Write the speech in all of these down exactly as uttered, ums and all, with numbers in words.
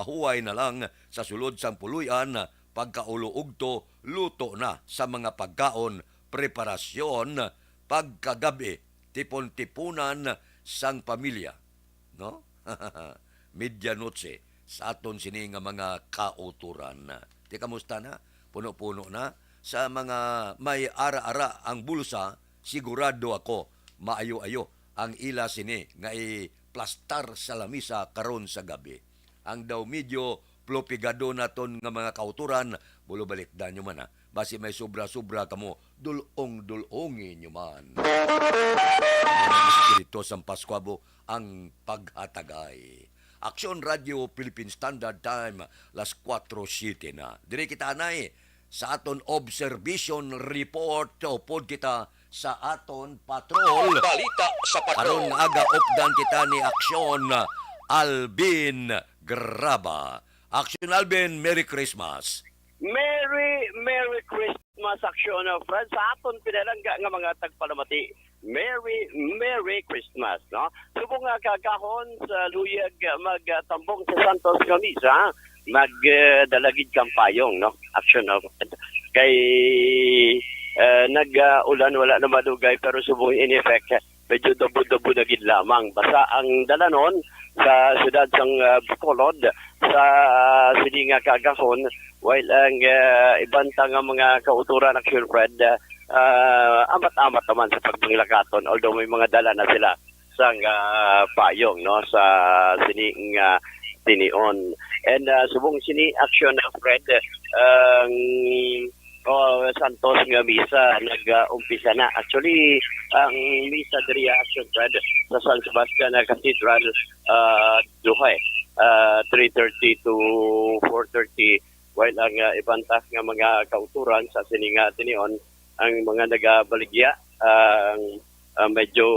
huway na lang sa sulod sang puloy-an, pagkaulaw ugto, luto na sa mga pagkaon, preparasyon, pagkagab-i, tipon-tipunan sang pamilya, no? Medianoche sa aton sini nga mga kautoran. Ti, kamusta na? Puno-puno na sa mga may ara-ara ang bulsa, sigurado ako maayo-ayo ang ila sini nga iplastar sa lamisa karon sa gabi. Ang daw medyo plopigado naton nga mga kautoran, bulo balikdan nyo man, ha. Basi may sobra-sobra kamo, dulong-dulongi nyo man. Ang espiritu sang Paskuabo ang paghatagay. Aksyon Radio Philippine Standard Time, las kuwatro siete na. Diri kita anay sa aton observation report. Upod kita sa aton patrol. Balita sa Patrol. Karon nga aga, updan kita ni Aksyon Alvin Graba. Aksyon Alvin, Merry Christmas. Merry, Merry Christmas, Aksyon, uh, Fred. Sa aton pinalangga nga mga tagpalamati, Merry, Merry Christmas, no? Subong nga kaagahon sa luyag, uh, magtambong sa Santos nga Misa, magdala gid kang payong, no? Aksyon, uh, Fred. Kay, uh, nag, uh, ulan, wala na madugay, pero subong in effect, medyo dabo-dabo na gid lamang. Basta ang dalanon sa siyudad sang, ah, Bacolod, sa sini nga kaagahon, while ang, ah, iban ta nga mga kautoran, Aksyon Fred, ah, amat-amat naman sa pagpanglakaton, although may mga dala na sila sang, ah, payong, no, sa sini nga tinion. And, ah, subong sini, Aksyon Fred, ang Oh, Santos nga misa nag-umpisa na. Actually, ang misa diri, Aksyon Fred, sa San Sebastian Cathedral, ah, duhay, ah, three thirty to four thirty, while ang, ah, iban ta nga mga kautoran sa sini nga tinion, ang mga nagabaligya, ang, ah, medyo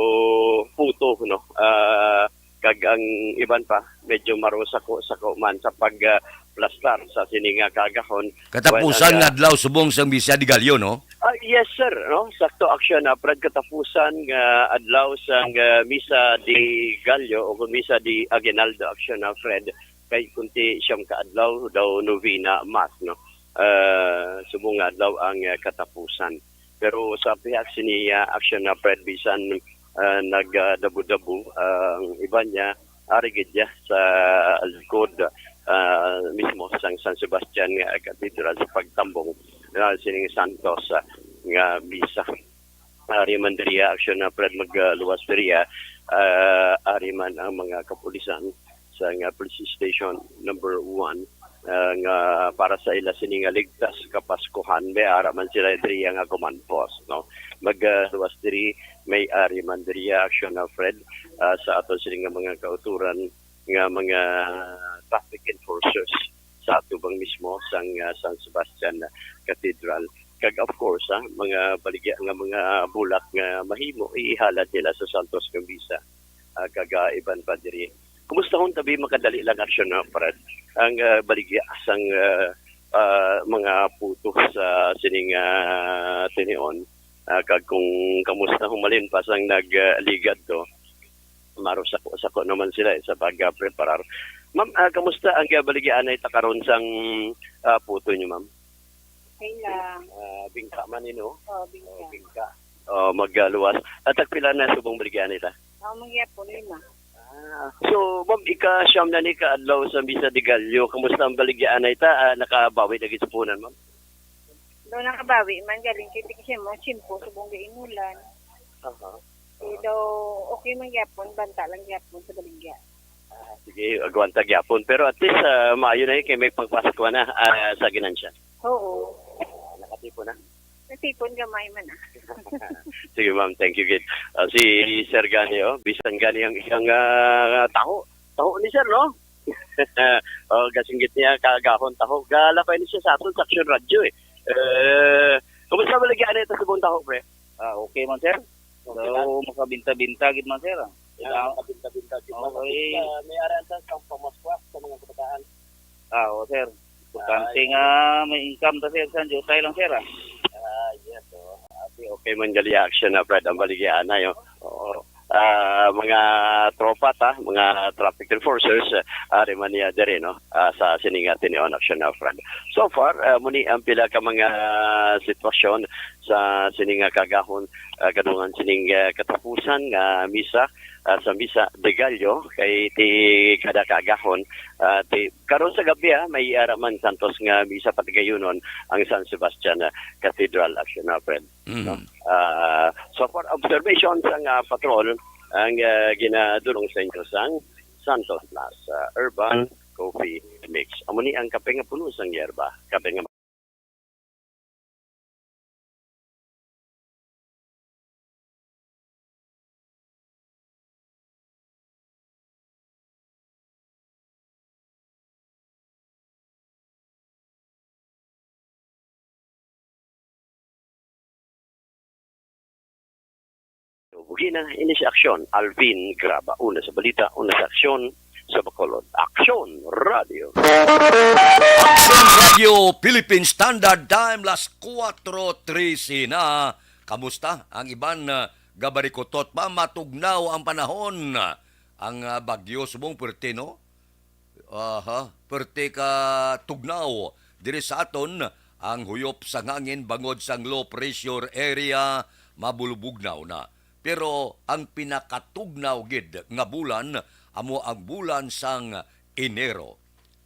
puto, no? Ah, kag ang iban pa medyo marusako-sako man sa pag, ah, plastar sa sini nga kaagahon. Katapusan Well, ang, nga ah, adlaw subong sang Misa de Gallo, no? Ah, yes, sir, no? Sakto, Aksyon, ah, Fred, katapusan nga adlaw sang, ah, Misa de Gallo o kung Misa de Aguinaldo, Aksyon, ah, Fred, kay kunti siyam ka adlaw daw novena mass, no? Ah, subong nga adlaw ang, ah, katapusan. Pero sa pihak sini, ah, Aksyon, ah, Fred, bisan, ah, nagdabo-dabo ang iban niya, ari gid niya sa likod, ah, mismo sang San Sebastian nga Cathedral sa pagtambong, ah, sining Santos, ah, nga misa. Ari man diri, Aksyon, ah, Fred, magluwas diri, ah, ari man ang mga kapulisan sa nga police station number one, ah, nga para sa ila sini nga ligtas kapaskuhan, may ara man sila diri nga command post, no? Magluwas diri, may ari man diri, Aksyon, ah, Fred, ah, sa ato sini nga mga kautoran nga mga traffic enforcers sa atubang mismo sang, ah, San Sebastian Cathedral. Kag of course, ah, mga baligya nga mga bulak nga mahimo, iihalad nila sa Santos nga Misa, ah, kag, ah, iban pa diri. Kumustahon tabi makadali lang, Aksyon, no, Fred, ang, ah, baligya sang, ah, ah, mga puto sa sining, ah, tinion. Ah, kag kung kamusta humalin pa sang nagligad to, marusako-sako naman sila, eh, sa pagpreparar. Ma'am, ah, kamusta ang, ah, baligya anay ta karon sang, ah, puto niyo, ma'am? Okay lang. Ah, bingka man ni, no? Oo, bingka. Oh, bingka. Oh, magluwas. At tagpila na subong baligya anay ta? Oo, mangyapon, lima. Ah, so, ma'am, ika-siyam na ni ka adlaw sa Misa de Gallo. Kamusta ang baligya anay ta? Ah, nakabawi na gid sa punan, ma'am? Daw nakabawi man, galing kay Tiki mo, tsimpo, subong ga inulan. Aha. Eh, daw, okay man gyapon, banta lang gyapon sa baligya. Ah, sige, agwanta gyapon. Pero at least, ah, maayo na yun kay may pangpasko na, ah, sa ginansya. Oo. Ah, nakatipon na? Natipon gamay man, ah. Sige, ma'am. Thank you, gid. Ah, si Sir gani, oh, bisan gani ang iyang, ah, taho. Taho ni Sir, no? Oh, gasinggit niya, kagahon taho. Galapay ni siya sa aton sa Action Radio, eh. Eh, kumusta ba lagi, ano, ito sa buong taho, pre? Ah, okay man, sir. Okay lang. So, makabinta-binta gid man, sir, ah. Ah, makabinta-binta gid man. Okay. Ah, may aran sa, sa pamaskwa sa mga kabataan. Ah, oo, sir. Importante nga may income ta, sir, sa jutay lang, sir, ah. Ah, yes, oh. Okay, okay man gali action na, Fred, ang baligya anay, oh. Oo. ah, mga tropa ta, mga traffic enforcers, ah, ari man niya diri, no, ah, sa sini nga tinuon aksyon, ah, Fred. So far, ah, muni ang pila ka mga sitwasyon sa sini nga kaagahon, ah, kadungan sining, ah, katapusan nga misa, ah, sa misa de Gallo, kay ti kada kaagahon, ah, ti karon sa gabi, ah, may ara man santos nga misa patigayunon ang San Sebastian, ah, Cathedral, aksyon, ah, Fred. No? Mhm. Ah, so for observation sa nga patrol, ang, ah, ginadulong sa inyo sang Santos Plus, ah, Herbal Coffee Mix. Amo ni ang kape nga puno sang yerba. Kape nga Buhi na ini si Aksyon, Alvin Graba. Una sa balita, una sa aksyon sa Bacolod. Aksyon Radio. Aksyon Radio Philippine Standard Time, las kuwatro trese na. Kamusta ang iban, ah, gabarikutot pa? Matugnaw ang panahon. Ang, ah, bagyo subong perti, no? Aha, perte ka tugnaw. Diri sa aton, ang huyop sang hangin bangod sang low pressure area mabulubugnaw na. Pero ang pinakatugnaw gid nga bulan amo ang bulan sang Enero.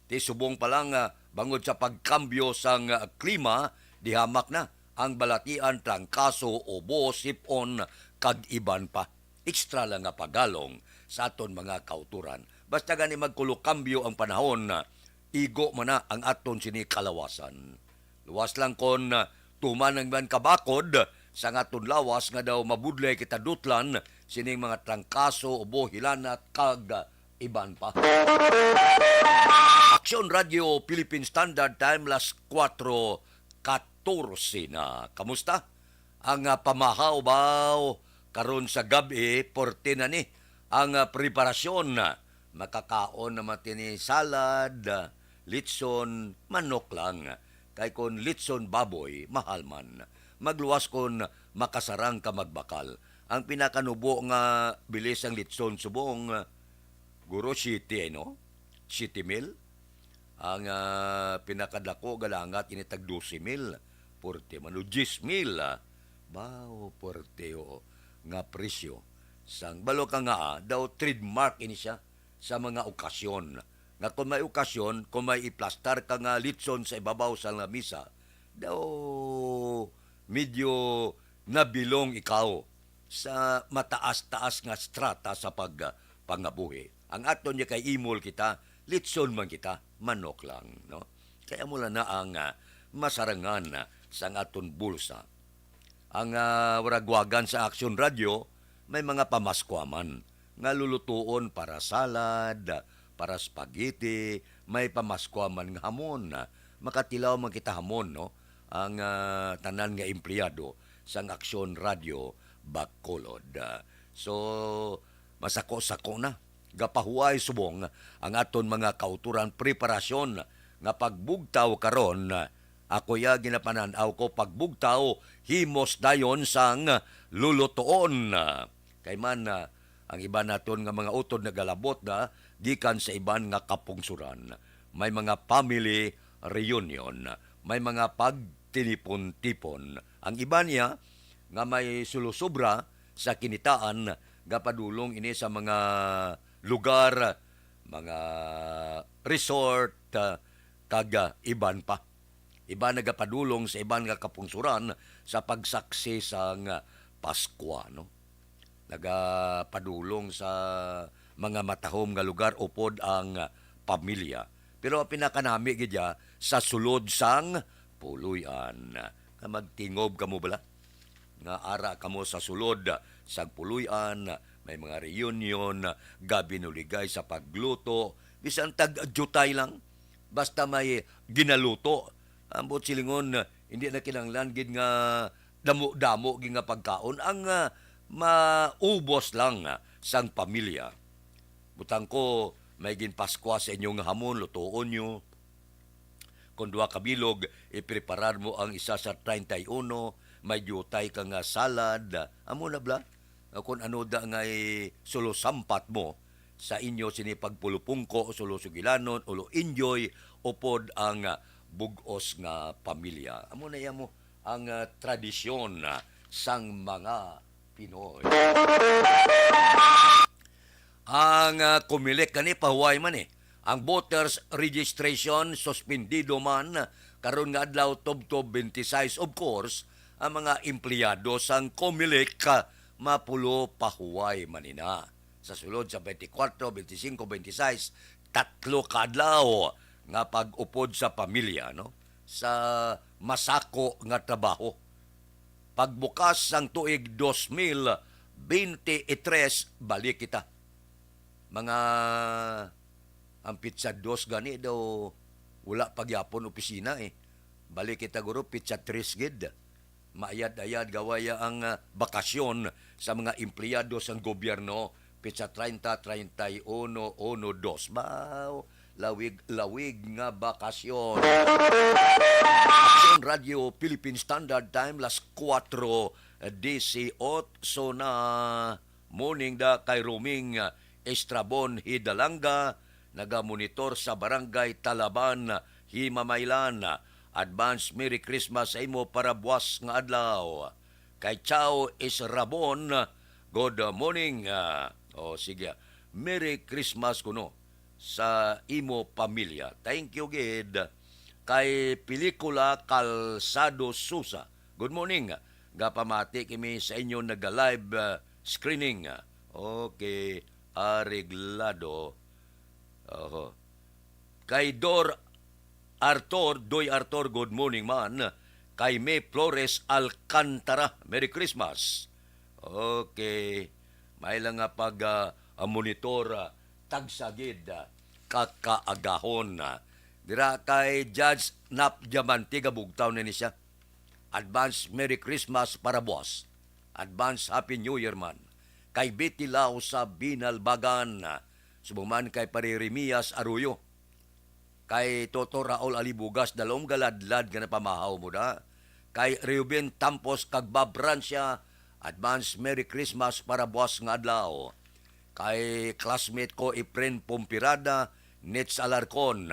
Ti subong pa lang, ah, bangod sa pagkambyo sang, ah, klima, dihamak na ang balatian, trangkaso, ubo, sip-on, kag iban pa. Extra lang nga pagalong sa aton mga kautoran. Basta gani magkulokambyo ang panahon, igo man na ang aton sini kalawasan. Luwas lang kon, ah, tuman ang man kabakod sa aton lawas nga daw mabudlay kita dutlan sining mga trangkaso, ubo, hilanat, kag iban pa. Aksyon Radio Philippine Standard Time, las kuwatro katorse na. Kamusta ang, ah, pamahaw-baw karon sa gab-i? Porte na ni ang, ah, preparasyon. Makakaon naman tini salad, ah, litson, manok lang. Kay kon litson baboy, mahal man. Magluwas kon makasarang ka magbakal. Ang pinakanubo nga bili sang litson subong, ah, guro, siyete, ay, no? Siyete mil. Ang, ah, pinakadako galangat ini tag dose mil. Porte man o diyes mil, ah. Bao, porte, oo, nga presyo. Sang balo ka nga, ah, daw trademark ini siya sa mga okasyon. Nga kung may okasyon, kung may iplastar ka nga litson sa ibabaw sa lamisa, daw medyo nabilong ikaw sa mataas-taas nga strata sa pag, ah, pangabuhi. Ang aton niya kay imol kita, litson man kita, manok lang, no? Kaya mula na ang, ah, masarangan, ah, sang aton bulsa. Ang, ah, waragwagan sa Aksyon Radio, may mga pamaskwa man nga lulutuon para salad, para spaghetti, may pamaskwa man nga hamon. Makatilaw man kita hamon, no? Ang, ah, tanan nga empleyado sang Aksyon Radio Bacolod. Ah, so, masako-sako na. Gapahuway subong ang aton mga kauturan preparasyon nga pagbugtaw karon. Ako ya ginapanan-aw ko pagbugtaw, himos dayon sang lulutuon. Kay man, ah, ang iban naton nga mga utod nagalabot na gikan sa iban nga kapungsoran. May mga family reunion, may mga pagtinipon-tipon. Ang iban niya nga may sulusubra sa kinitaan gapadulong ini sa mga lugar, mga resort, ah, kag, ah, iban pa. Iban nagapadulong sa iban nga kapungsoran sa pagsaksi sang Paskwa, no? Nagapadulong sa mga matahom nga lugar upod ang pamilya. Pero ang pinakanami gid ya sa sulod sang puloy-an. Nga magtingob kamo bala? Nga ara kamo sa sulod sang puloy-an, may mga reunion, gabi nuligay sa pagluto, bisan tag jutay lang, basta may ginaluto. Ambot silingon, hindi na kinahanglan gid nga damo-damo gid nga pagkaon ang, ah, maubos lang, ah, sang pamilya. Butang ko, may ginpaskwa sa inyo nga hamon, lutoon nyo. Kung duha ka bilog, ipreparar mo ang isa sa treinta y uno, may diutay ka nga salad. Amo na bala? O kung ano da ngay sulo sampat mo sa inyo sini pagpulupungko, sulo sugilanon, ulo enjoy, upod ang, ah, bug-os nga pamilya. Amo na iya mo ang, ah, tradisyon, ah, sang mga Pinoy. Ang, ah, Comelec gani pahuway man, eh. Ang voters registration suspendido man karon nga adlaw, tubtob twenty-six. Of course, ang mga empleyado sang Comelec, ah, mapulo pahuway man ina. Sa sulod sa twenty-four, twenty-five, twenty-six, tatlo ka adlaw nga pag-upod sa pamilya, no? Sa masako nga trabaho. Pagbukas sang tuig dos mil bente y tres, balik kita. Mga, ang pitsa dos gani daw, wala pa gyapon opisina, eh. Balik kita, guro, pitsa tres gid. Maayad-ayad gawaya ang, ah, bakasyon sa mga empleyado sang gobyerno, pitsa treinta, treinta y uno, uno, dos. Baw, lawig-lawig nga bakasyon. Aksyon Radio Philippine Standard Time, las kuwatro dieciocho na. Morning da kay Roming Estrabon Hidalanga, nagamonitor sa Barangay Talaban, Himamaylan. Advance Merry Christmas sa imo para buwas nga adlaw. Kay Chao Israbon, good morning. Ah, o sige, Merry Christmas kuno sa imo pamilya. Thank you gid. Kay Pelikula Calzado Sousa, good morning. Gapamati kami sa inyo naga-live, ah, screening. Okay, areglado. Oho. Kay Dor Arthur, Doy Arthur, good morning man. Kay May Flores Alcantara, Merry Christmas. Okay. May lang nga pag, ah, ah, monitor, ah, tagsa gid, ah, ka kaagahon, ah. Dira kay Judge Nap Diamante, gabugtaw na ni siya. Advance Merry Christmas para buwas. Advance Happy New Year man. Kay Betty Lau sa Binalbagan. Subong man kay Pare Remias Arroyo. Kay Toto Raul Alibugas, dalom galadlad nga napamahaw mo da. Kay Reuben Tampos kag Bob Francia, advance Merry Christmas para buwas nga adlaw. Kay classmate ko, Efren Pompirada, Nets Alarcon.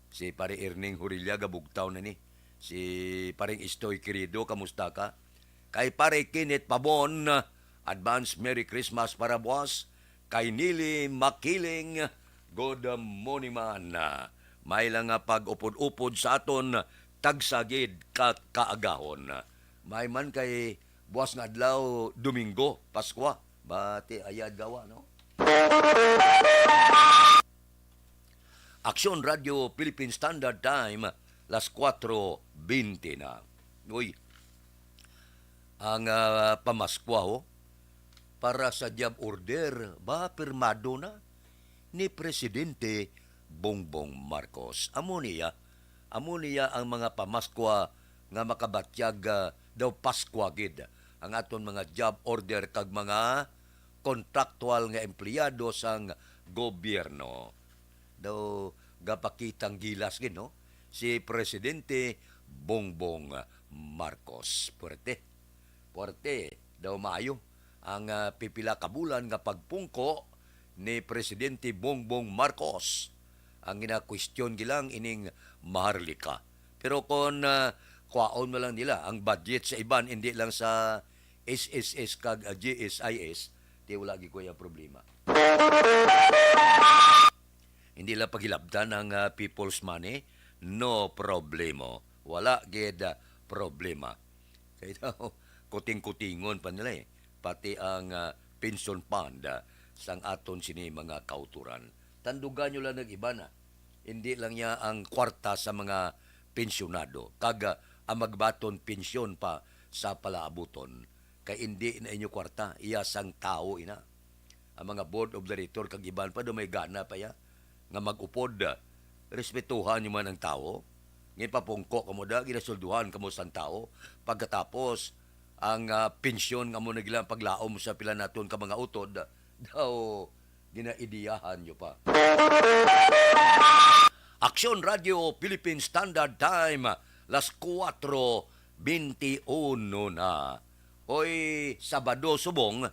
Si Pare Erning Hurilla, gabugtaw na ni. Si Pareng Istoy Querido, kamusta ka? Kay Pare Kenneth Pabon, advance Merry Christmas para buwas. Kay Nili Makiling, good morning man. May lang nga pag-upod-upod sa aton, tagsa gid ka kaagahon. May man kay buwas nga adlaw, Domingo, Paskwa. Bati ayad gawa, no? Aksyon Radio Philippine Standard Time, las kuwatro bente na. Uy, ang, ah, pamaskwa, ho, para sa job order, ba, pirmado na ni Presidente Bongbong Marcos. Amo niya, amo niya ang mga pamaskwa nga makabatyag, ah, daw Paskwa gid ang aton mga job order kag mga kontraktual nga empleyado sang gobyerno. Daw gapakitang gilas gid, no? Si Presidente Bongbong Marcos. Puwerte. Puwerte daw maayo ang, ah, pipila ka bulan nga pagpungko ni Presidente Bongbong Marcos. Ang ginakwestiyon gilang ining Maharlika. Pero kung, ah, kwaon mo lang nila ang budget sa iban, hindi lang sa S S S kag, ah, G S I S, di wala gid ko yung problema. Hindi lang paghilabtan ang, ah, people's money, no problemo. Wala gid, ah, problema. Kay daw, kuting-kutingon pa nila, eh. Pati ang, ah, pension fund, ah, sang aton sini mga kauturan. Tandugan nyo lang nag-iba na. Hindi lang niya ang kwarta sa mga pensyonado, kag, ah, ang magbaton pensyon pa sa palaabuton. Kay hindi na inyo kwarta, iya sang tawo ina. Ang mga board of director kag iban pa daw may gana pa ya nga mag-upod. Respetuhan nyo man ang tawo. Ngipapungko kamo da, ginasulduhan kamo sang tawo. Pagkatapos, ang, ah, pensyon nga mo nagilang paglaom sa pila naton ka mga utod, daw ginaidiyahan nyo pa. Aksyon Radio Philippine Standard Time, las kuwatro bente uno na. Hoy, Sabado subong,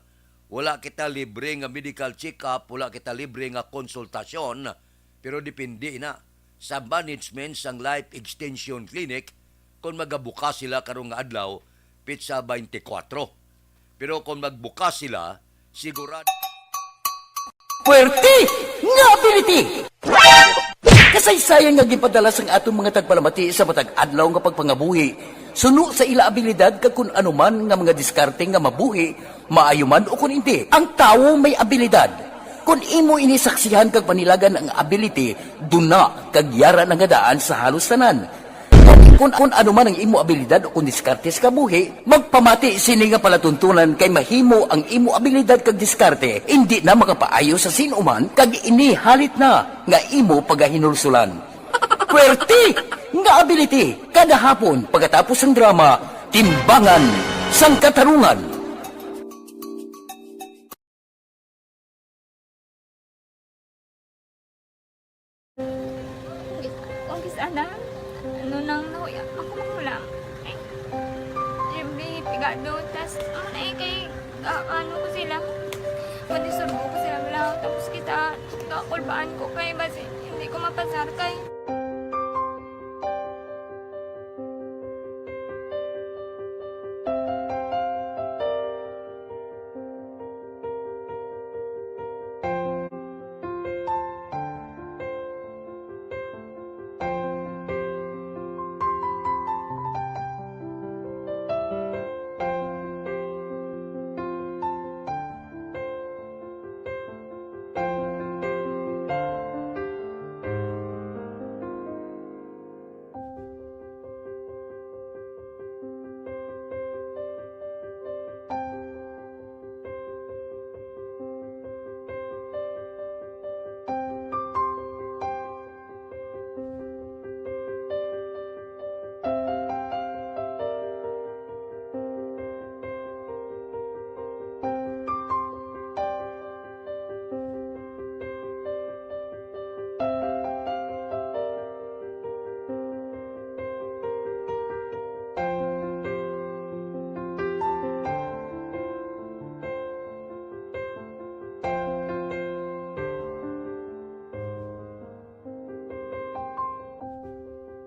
Wala kita libre nga medical check-up, wala kita libre nga konsultasyon, pero depende na sa management sang Life Extension Clinic kung magabukas sila karong nga adlaw, petsa twenty-four. Pero kung magbukas sila, sigurado. Puwerte nga ability! Kasaysayan nga ginpadala sang aton mga tagpalamati sa matag adlaw nga pagpangabuhi, suno sa ila abilidad kag kun ano man nga mga diskarte nga mabuhi, maayo man ukon indi. Ang tawo may abilidad. Kon imo ini saksihan kag panilagan ang ability, duna kag yara na nga daan sa halos tanan. Kon, kon ano man ang imo abilidad o kon diskarte sa kabuhi, magpamati sini nga palatuntunan kay mahimo ang imo abilidad kag diskarte indi na makapaayo sa sin-o man kag ini halit na nga imo pagahinulsulan. Puwerte nga ability kada hapon pagkatapos sang drama, Timbangan sang Katarungan. Kung kis-, kung kis-, ana, ano nang nahuya, ako manghulam. Ay, siyempre, pigado, tas, ano na eh, kay, ah, ano ko sila, madisturbo ko sila, wala, tapos kita, kakulbaan ko, kay basi, hindi ko mapasar, kay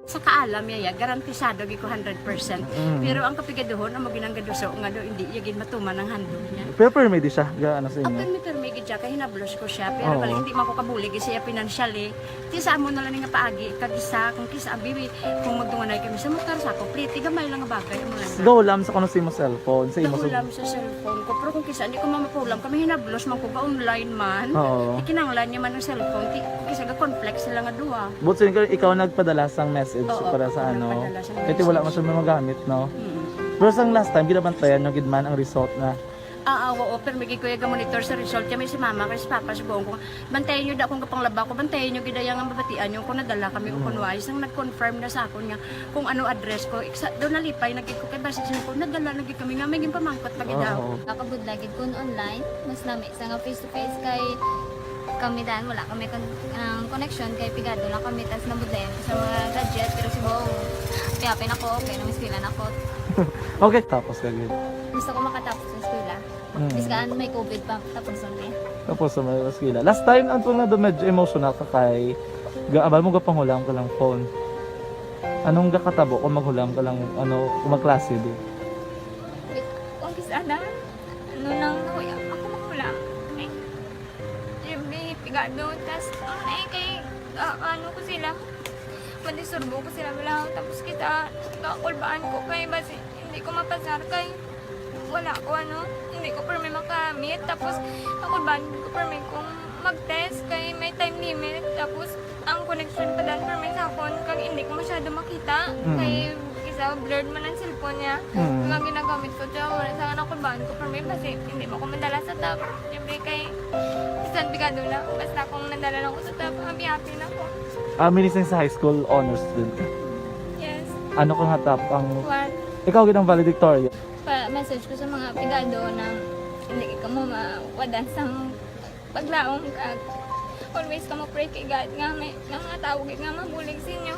Sa kaalam niya, ya, garantisado gid ko hundred percent. Mm. Pero ang kapigaduhon, amo ginang gaduso nga do, hindi iya gid matuman ang handog niya. Pero permi di siya, ga, ano sa inyo? Ang permi, permi gid siya, kay hinablos ko siya. Pero Oo. Bali, hindi man ko kabulig siya financially. Ti sa amo na lang nga paagi, kag isa, kung kisa, abi, kung magdunganay kami sa motor, sa ako, pliti, gamay lang nga bagay, amo lang. Gahulam sa kuno sa imo cellphone, sa imo sa Gahulam sa cellphone ko, pero kung kisa, hindi ko mamapulam, kami hinablos man ko, ga-online man. Oo. Ikinanglan niya man ang cellphone, ti, kung kisa, ga-conflict sila nga duha. But so, ikaw, ikaw nagpadala sang message Oo, para sa ako ano? Nagpadala sang Kaya ti wala message. Man siya may magamit, no? Mm. Pero sang last time, ginabantayan nyo gid man ang result na Ah, ah, oo, pero may gid ko iya ga-monitor sa result. Kaya may si mama, kay si papa, si buong ko, bantayan nyo da akong gapanglaba ko, bantayan nyo gid ang mabatian nyo kung nadala kami o Mm. kung wais. Nang nag-confirm na sa akon nga kung ano address ko, iksa, doon nalipay na gid ko, kay basi siya ko, nadala na gid kami nga, may ginpamangkot pa gid Oo. Ako budlay gid kun online, mas lami sa nga face to face kay kami dan, wala kami kon-, ang connection kay pigado lang kami, tas nabudlayan ko sa mga gadget, pero si Bong, piyapin ako, okay na, may eskwela na ako. Okay, tapos ka gid. Gusto ko makatapos sa eskwela. Mm. Bisan may covid pa, tapos ang eh. Tapos sa may eskwela. Last time, ang tunga doon, medyo emotional ka kay ga-, abal mo gapanghulam ka lang phone. Anong gakatabo kung maghulam ka lang, ano, kung magklase di? Kung kis-, ana, ano nang nahuya, ako manghulam. Ay, siyempre, pigado, tas, ano na eh, kay, ah, ano ko sila, madisturbo ko sila, wala, tapos kita, kakulbaan ko, kay basi, hindi ko mapasar, kay, wala ko, ano, hindi ko permi makamit, tapos, kakulbaan ko permi kung mag-test, kay may time limit, tapos, ang connection pa dan permi sa akon, kag hindi ko masyado makita, Mm. kay isa blurred man ang cellphone niya. Mm. Kag ang ginagamit ko siya, wala sa akin ang kulbaan ko permi, basi hindi mo ko madala sa top. Siyempre kay, bisan pigado na, basta kung nadala lang ko sa top, happy-happy na ko. Ah, minising sa high school, honor student ka? Yes. Ano ka nga top ang One. Ikaw gid ang valedictorian? Pa-message ko sa mga pigado na hindi ka mo mawadan sa paglaom kag always ka mo pray kay God nga may, nga mga tawo gid nga mabulig sa inyo.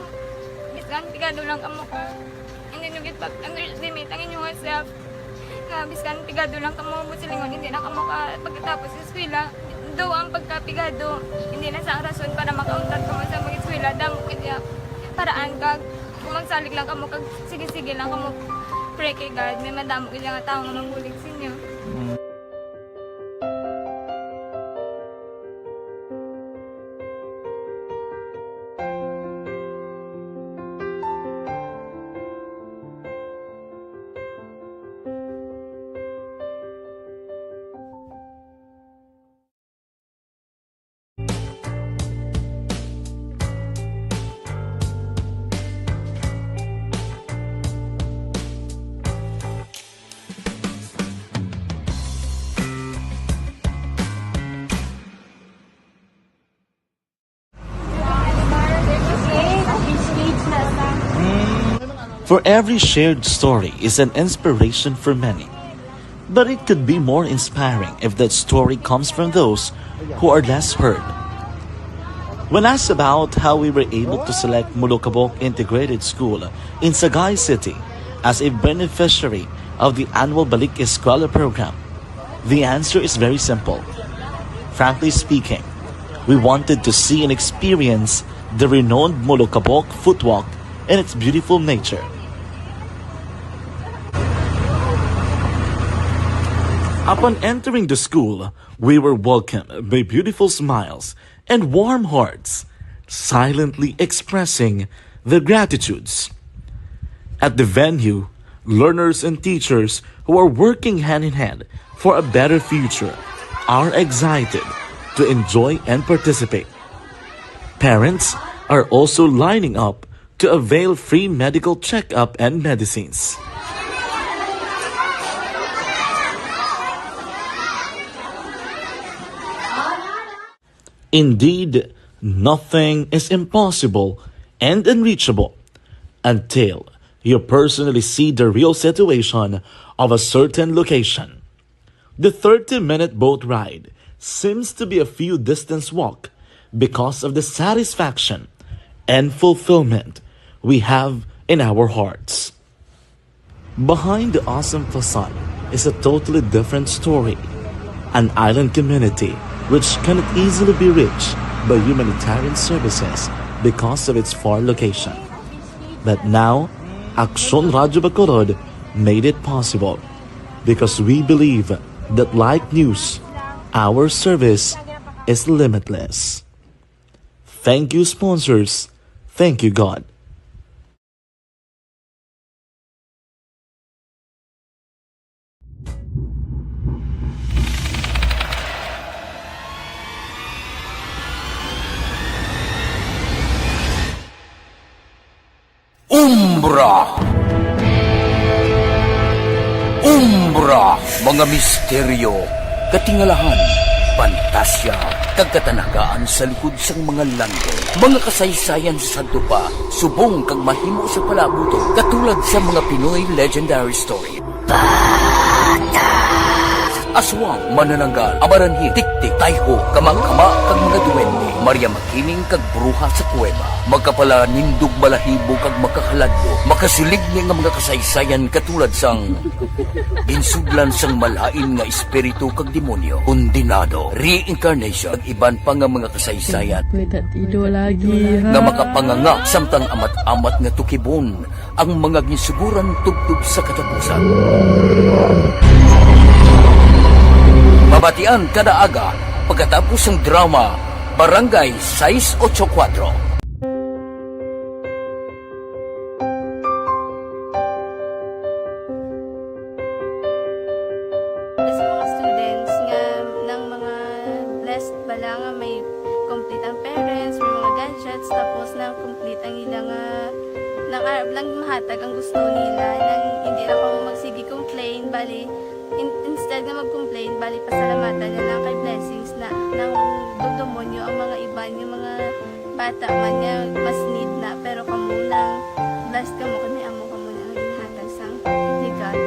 Bisan pigado lang kamo ka. Hindi nyo gid pag-underestimate ang inyong self. Nga, biskan pigado lang kamo mo silingon, hindi na kamo ka pagkatapos sa eskwela. Do ang pagkapigado, hindi na sa rason para makauntat kamo sa mga eskwela. Damo kaya paraan kag kung magsalig lang kamo kag sige-sige lang kamo pray kay God, may madamo kaya nga tao nga magbulig sa inyo. For every shared story is an inspiration for many. But it could be more inspiring if that story comes from those who are less heard. When asked about how we were able to select Mulukabok Integrated School in Sagay City as a beneficiary of the annual Balik Eskwela program, the answer is very simple. Frankly speaking, we wanted to see and experience the renowned Mulukabok Footwalk and its beautiful nature. Upon entering the school, we were welcomed by beautiful smiles and warm hearts, silently expressing their gratitudes. At the venue, learners and teachers who are working hand in hand for a better future are excited to enjoy and participate. Parents are also lining up to avail free medical checkup and medicines. Indeed, nothing is impossible and unreachable until you personally see the real situation of a certain location. The thirty-minute boat ride seems to be a few distance walk because of the satisfaction and fulfillment we have in our hearts. Behind the awesome facade is a totally different story. An island community which cannot easily be reached by humanitarian services because of its far location. But now, Aksyon Radyo Bacolod made it possible because we believe that like news, our service is limitless. Thank you, sponsors. Thank you, God. Umbra. Umbra, mga misteryo, katingalahan, pantasya, kag katanagaan sa likod sang mga landong. Mga kasaysayan sa sadto pa, subong kag mahimo sa palabuton, katulad sa mga Pinoy legendary story. Aswang, manananggal, amaranhil, tiktik, tayho, kama-kama, kag mga duwende, Maria Makiling, kag bruha sa kuweba, magkapalanindog balahibo kag makahaladlo, makasilig ni nga mga kasaysayan katulad sang ginsudlan sang malain nga espiritu kag demonyo, kondenado, reincarnation, kag iban pa nga mga kasaysayan May tatido lagi, ha? Nga makapanganga samtang amat-amat nga tukibon ang mga ginsuguran tubtob sa katapusan. Mabatian kada aga pagkatapos sang drama Barangay sais ocho kuwatro. Sa mga students nga nang mga blessed bala nga may complete ang parents, may mga gadgets, tapos nang complete ang ila nga nang arab lang mahatag ang gusto nila, nang hindi na kamo magsige complain, bali in, instead nga mag-complain, bali pasalamatan na lang kay blessings na nang dugdumonyo ang mga iban nga mga bata man nga mas need na, pero kamo nang blessed kamo kay may amo kamo na nga ginhatag sang ni God.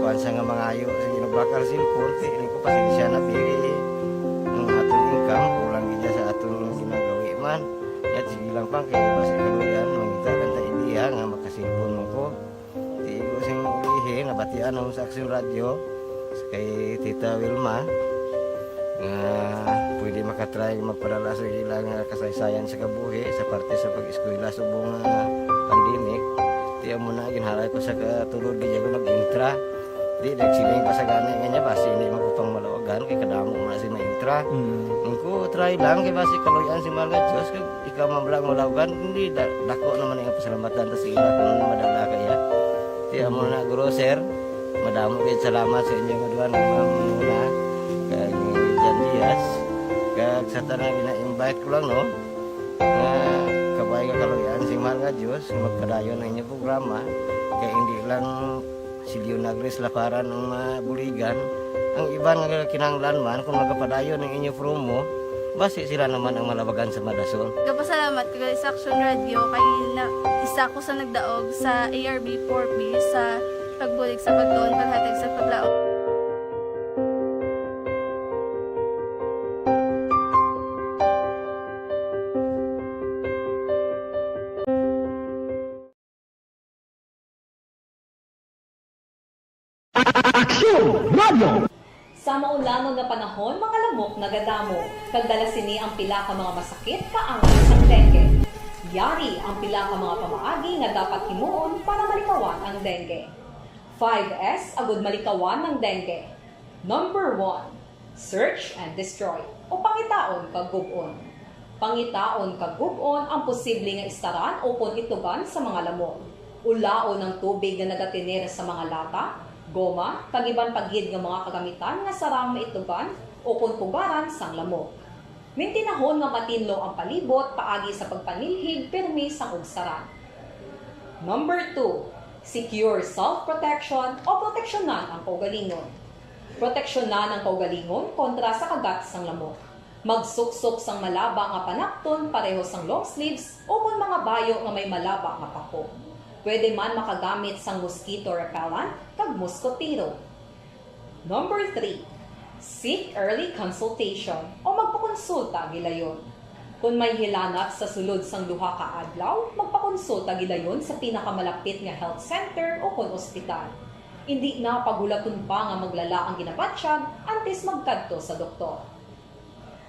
Pansa nga mangayo sa ginabakal cellphone, kay ko pasensya na, pili ang aton income, kulang gid sa aton ginagawi man. Yat sige lang pa, kay basi kaluyan, mangita lang ta ideya nga makasilpon mo ko. Di ko sing ulihi, nabatian ako sa Aksyon Radyo, kay Tita Wilma, nga pwede makatry magpadala sa ilang kasaysayan sa kabuhi sa parte sa pag-eskwela subong nga pandemic. Di amo na, ginharay ko sa katulod, di ako nag-intra. Di, nagsiling pa sa gani nga niya, basi hindi man ko pang malawagan, kay kadamo mo na si maintra. Mm. Ang ko, try lang, kay basi kaluyan si mahal nga Diyos, kag ikaw man lang malawagan, hindi, da-, dako naman ang pasalamatan ta sa ila kung madala kaya. Di amo na, guro, sir, madamo kayo salamat sa inyo nga duha nga mga muna, kag Jan Diaz, kag sa tanan, gina-invite ko lang, no, nga kabay nga kaluyan si mahal nga Diyos, magpadayon ang inyong programa, kay hindi lang si Leonagris Laparan ang mabuligan. Ang iban nga kinahanglan man, kung magapadayon ang inyo promo, basi sila naman ang malabagan sa madason. Gapasalamat ko sa Action Radio kay na, isa ko sa nagdaog sa A R B four B sa pagbulig sa pagtuon, paghatag sa paglaom. Aksyon Radio! Sa maulanon nga panahon, mga lamok nagadamo, kag dala sini ang pila ka mga masakit kaangay sang dengue. Yari ang pila ka mga pamaagi nga dapat himuon para malikawan ang dengue. Five S agud malikawan ang dengue. Number one, search and destroy, o pangitaon kag gub-on. Pangitaon kag gub-on ang posible nga istaran ukon itugan sa mga lamok. Ulaon ang tubig nga nagatener sa mga lata, goma, kag iban pa gid nga mga kagamitan nga sarang maitugan ukon pugaran sang lamok. Mintinahon nga matinlo ang palibot paagi sa pagpanilhig pirmi sang ugsaran. Number two, secure self-protection o proteksyonan ang kaugalingon. Proteksyonan ang kaugalingon kontra sa kagat sang lamok. Magsuksok sang malaba nga panapton pareho sang long sleeves ukon mga bayo nga may malaba nga pako. Pwede man makagamit sang mosquito repellent kag moskotero. Number three, seek early consultation o magpakonsulta gilayon. Kon may hilanat sa sulod sang duha ka adlaw, magpakonsulta gilayon sa pinakamalapit nga health center ukon ospital. Indi na paghulaton pa nga maglala ang ginabatyag antes magkadto sa doktor.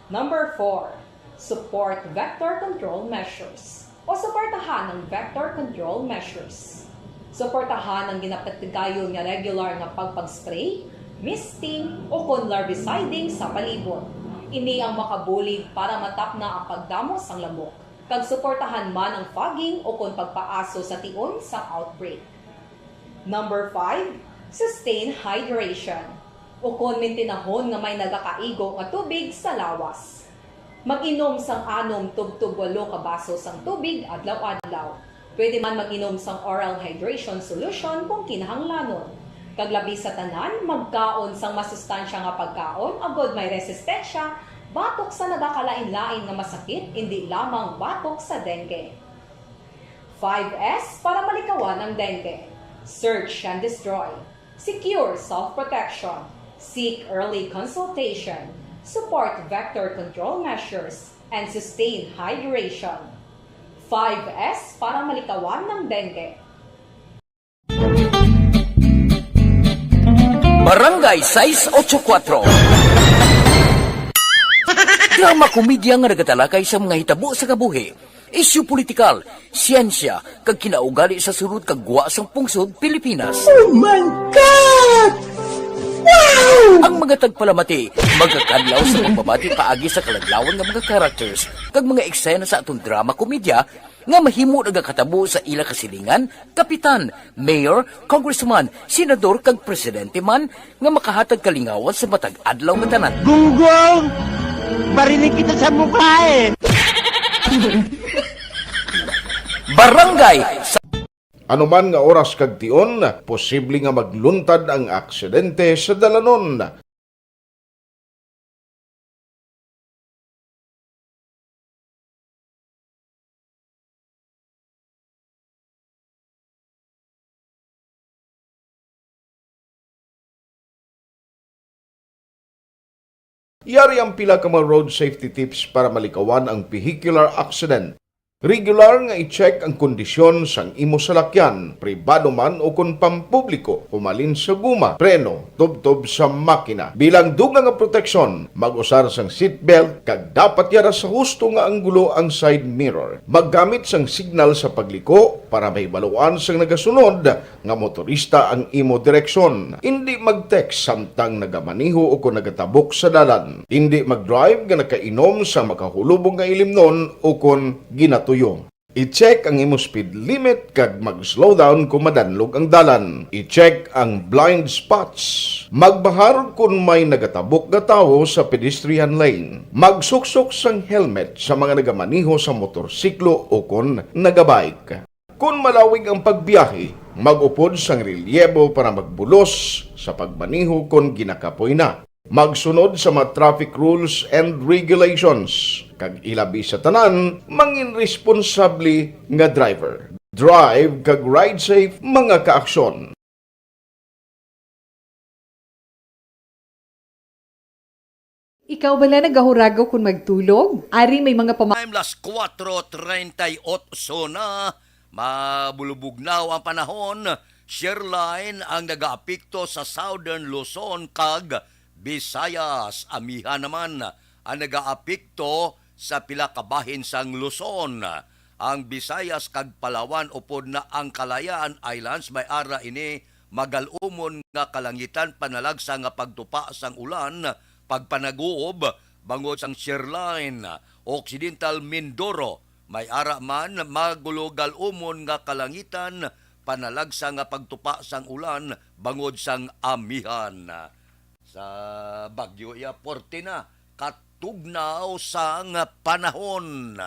Number four, support vector control measures o suportahan ang vector control measures. Suportahan ang ginapatigayon nga regular nga pagpag-spray, misting, ukon larviciding sa palibot. Ini ang makabulig para matapna ang pagdamo sang lamok, kag suportahan man ang fogging ukon pagpaaso sa tion sang outbreak. Number five, sustain hydration, ukon mintinahon nga may nagakaigo nga tubig sa lawas. Mag-inom sang anom tubtob walo ka baso sang tubig adlaw-adlaw. Pwede man mag-inom sang oral hydration solution kung kinahanglanon. Kag labi sa tanan, magkaon sang masustansya nga pagkaon agod may resistensya batok sa nagakalain-lain nga masakit, indi lamang batok sa dengue. Five S para malikawan ang dengue. Search and destroy. Secure self-protection. Seek early consultation. Support vector control measures. And sustain hydration. Five S para malikawan ang dengue. Barangay sais ocho kuwatro. Drama komedya nga nagatalakay sa mga hitabo sa kabuhi, isyu politikal, siyensya, kag kinaugali sa sulod kag gwa sang pungsod Pilipinas. Oh my God! Wow! Ang mga tagpalamati magakadlaw sa pagbabati paagi sa kaladlawan nga mga characters kag mga eksena sa aton drama komedya nga mahimo nagakatabo sa ila kasilingan, kapitan, mayor, congressman, senador, kag presidente man nga makahatag kalingawan sa matag adlaw nga tanan. Gunggong! Barinig kita sa mukha eh! Barangay sa Anuman nga oras kag tion, posible nga magluntad ang aksidente sa dalanon. Yari ang pila ka mga road safety tips para malikawan ang vehicular accident. Regular nga i-check ang kondisyon sang imo salakyan, pribado man o kon pampubliko, humalin sa guma, preno, tubtob sa makina. Bilang dugang nga proteksyon, mag-usar sang seatbelt kag dapat yara sa husto nga anggulo ang side mirror. Maggamit sang signal sa pagliko para mahibaluan sang nagasunod nga motorista ang imo direksyon. Indi mag-text samtang nagamaneho o kon nagatabok sa dalan. Indi mag-drive nga nakainom sa makahulubong nga ilimnon o kon ginatuyo. I-check ang imo speed limit kag mag-slow down kung madanlog ang dalan. I-check ang blind spots. Magbahar kon may nagatabok nga tawo sa pedestrian lane. Magsuksok sang helmet sa mga nagamaneho sa motorsiklo o kon nagabike. Kon malawig ang pagbiyahe, mag-upod sang relyebo para magbulos sa pagmaneho kon ginakapoy na. Magsunod sa mga traffic rules and regulations, kag ilabi sa tanan, mangin responsable nga driver. Drive kag ride safe, mga kaaksyon. Ikaw bala nagahuragaw kon magtulog? Ari may mga pama- Time, las kuwatro treinta y ocho na, mabulubugnaw ang panahon. Shear line ang nagaapekto sa Southern Luzon kag Visayas. Amihan naman ang nagaapekto sa pila ka bahin sang Luzon. Ang Visayas kag Palawan upod na ang Kalayaan Islands may ara ini magal-umon nga kalangitan, panalagsa nga pagtupa sang ulan, pagpanaguob bangod sang shear line. Occidental Mindoro may ara man magulogal-umon nga kalangitan, panalagsa nga pagtupa sang ulan bangod sang amihan. Sa Bagyo iya, forte na katugnaw sang panahon.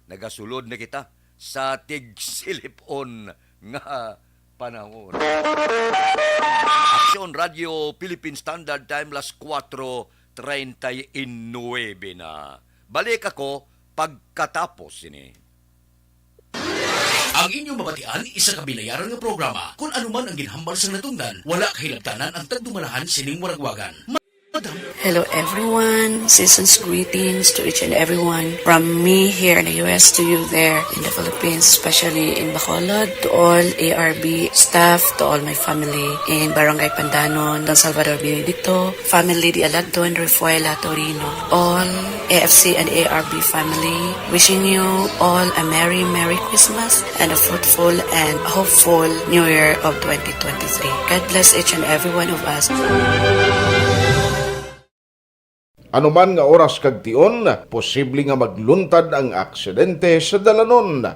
Nagasulod na kita sa tigsilipon nga panahon. Aksyon Radio Philippine Standard Time, las kuwatro treinta y nuebe na. Balik ako pagkatapos sini. Ang inyong mabatian, isa ka binayaran nga programa. Kung ano man ang ginhambal sang natungdan, wala kahilabtanan ang tagdumalahan sining waragwagan. Ma-, Madam. Hello everyone, season's greetings to each and everyone. From me here in the U S to you there in the Philippines, especially in Bacolod, to all A R B staff, to all my family in Barangay Pandanon, Don Salvador Benedicto, family Di Alagton, Refuela, Torino, all A F C and A R B family, wishing you all a merry, merry Christmas and a fruitful and hopeful New Year of twenty twenty-three. God bless each and every one of us. Ano man nga oras kag tion, posible nga magluntad ang aksidente sa dalanon.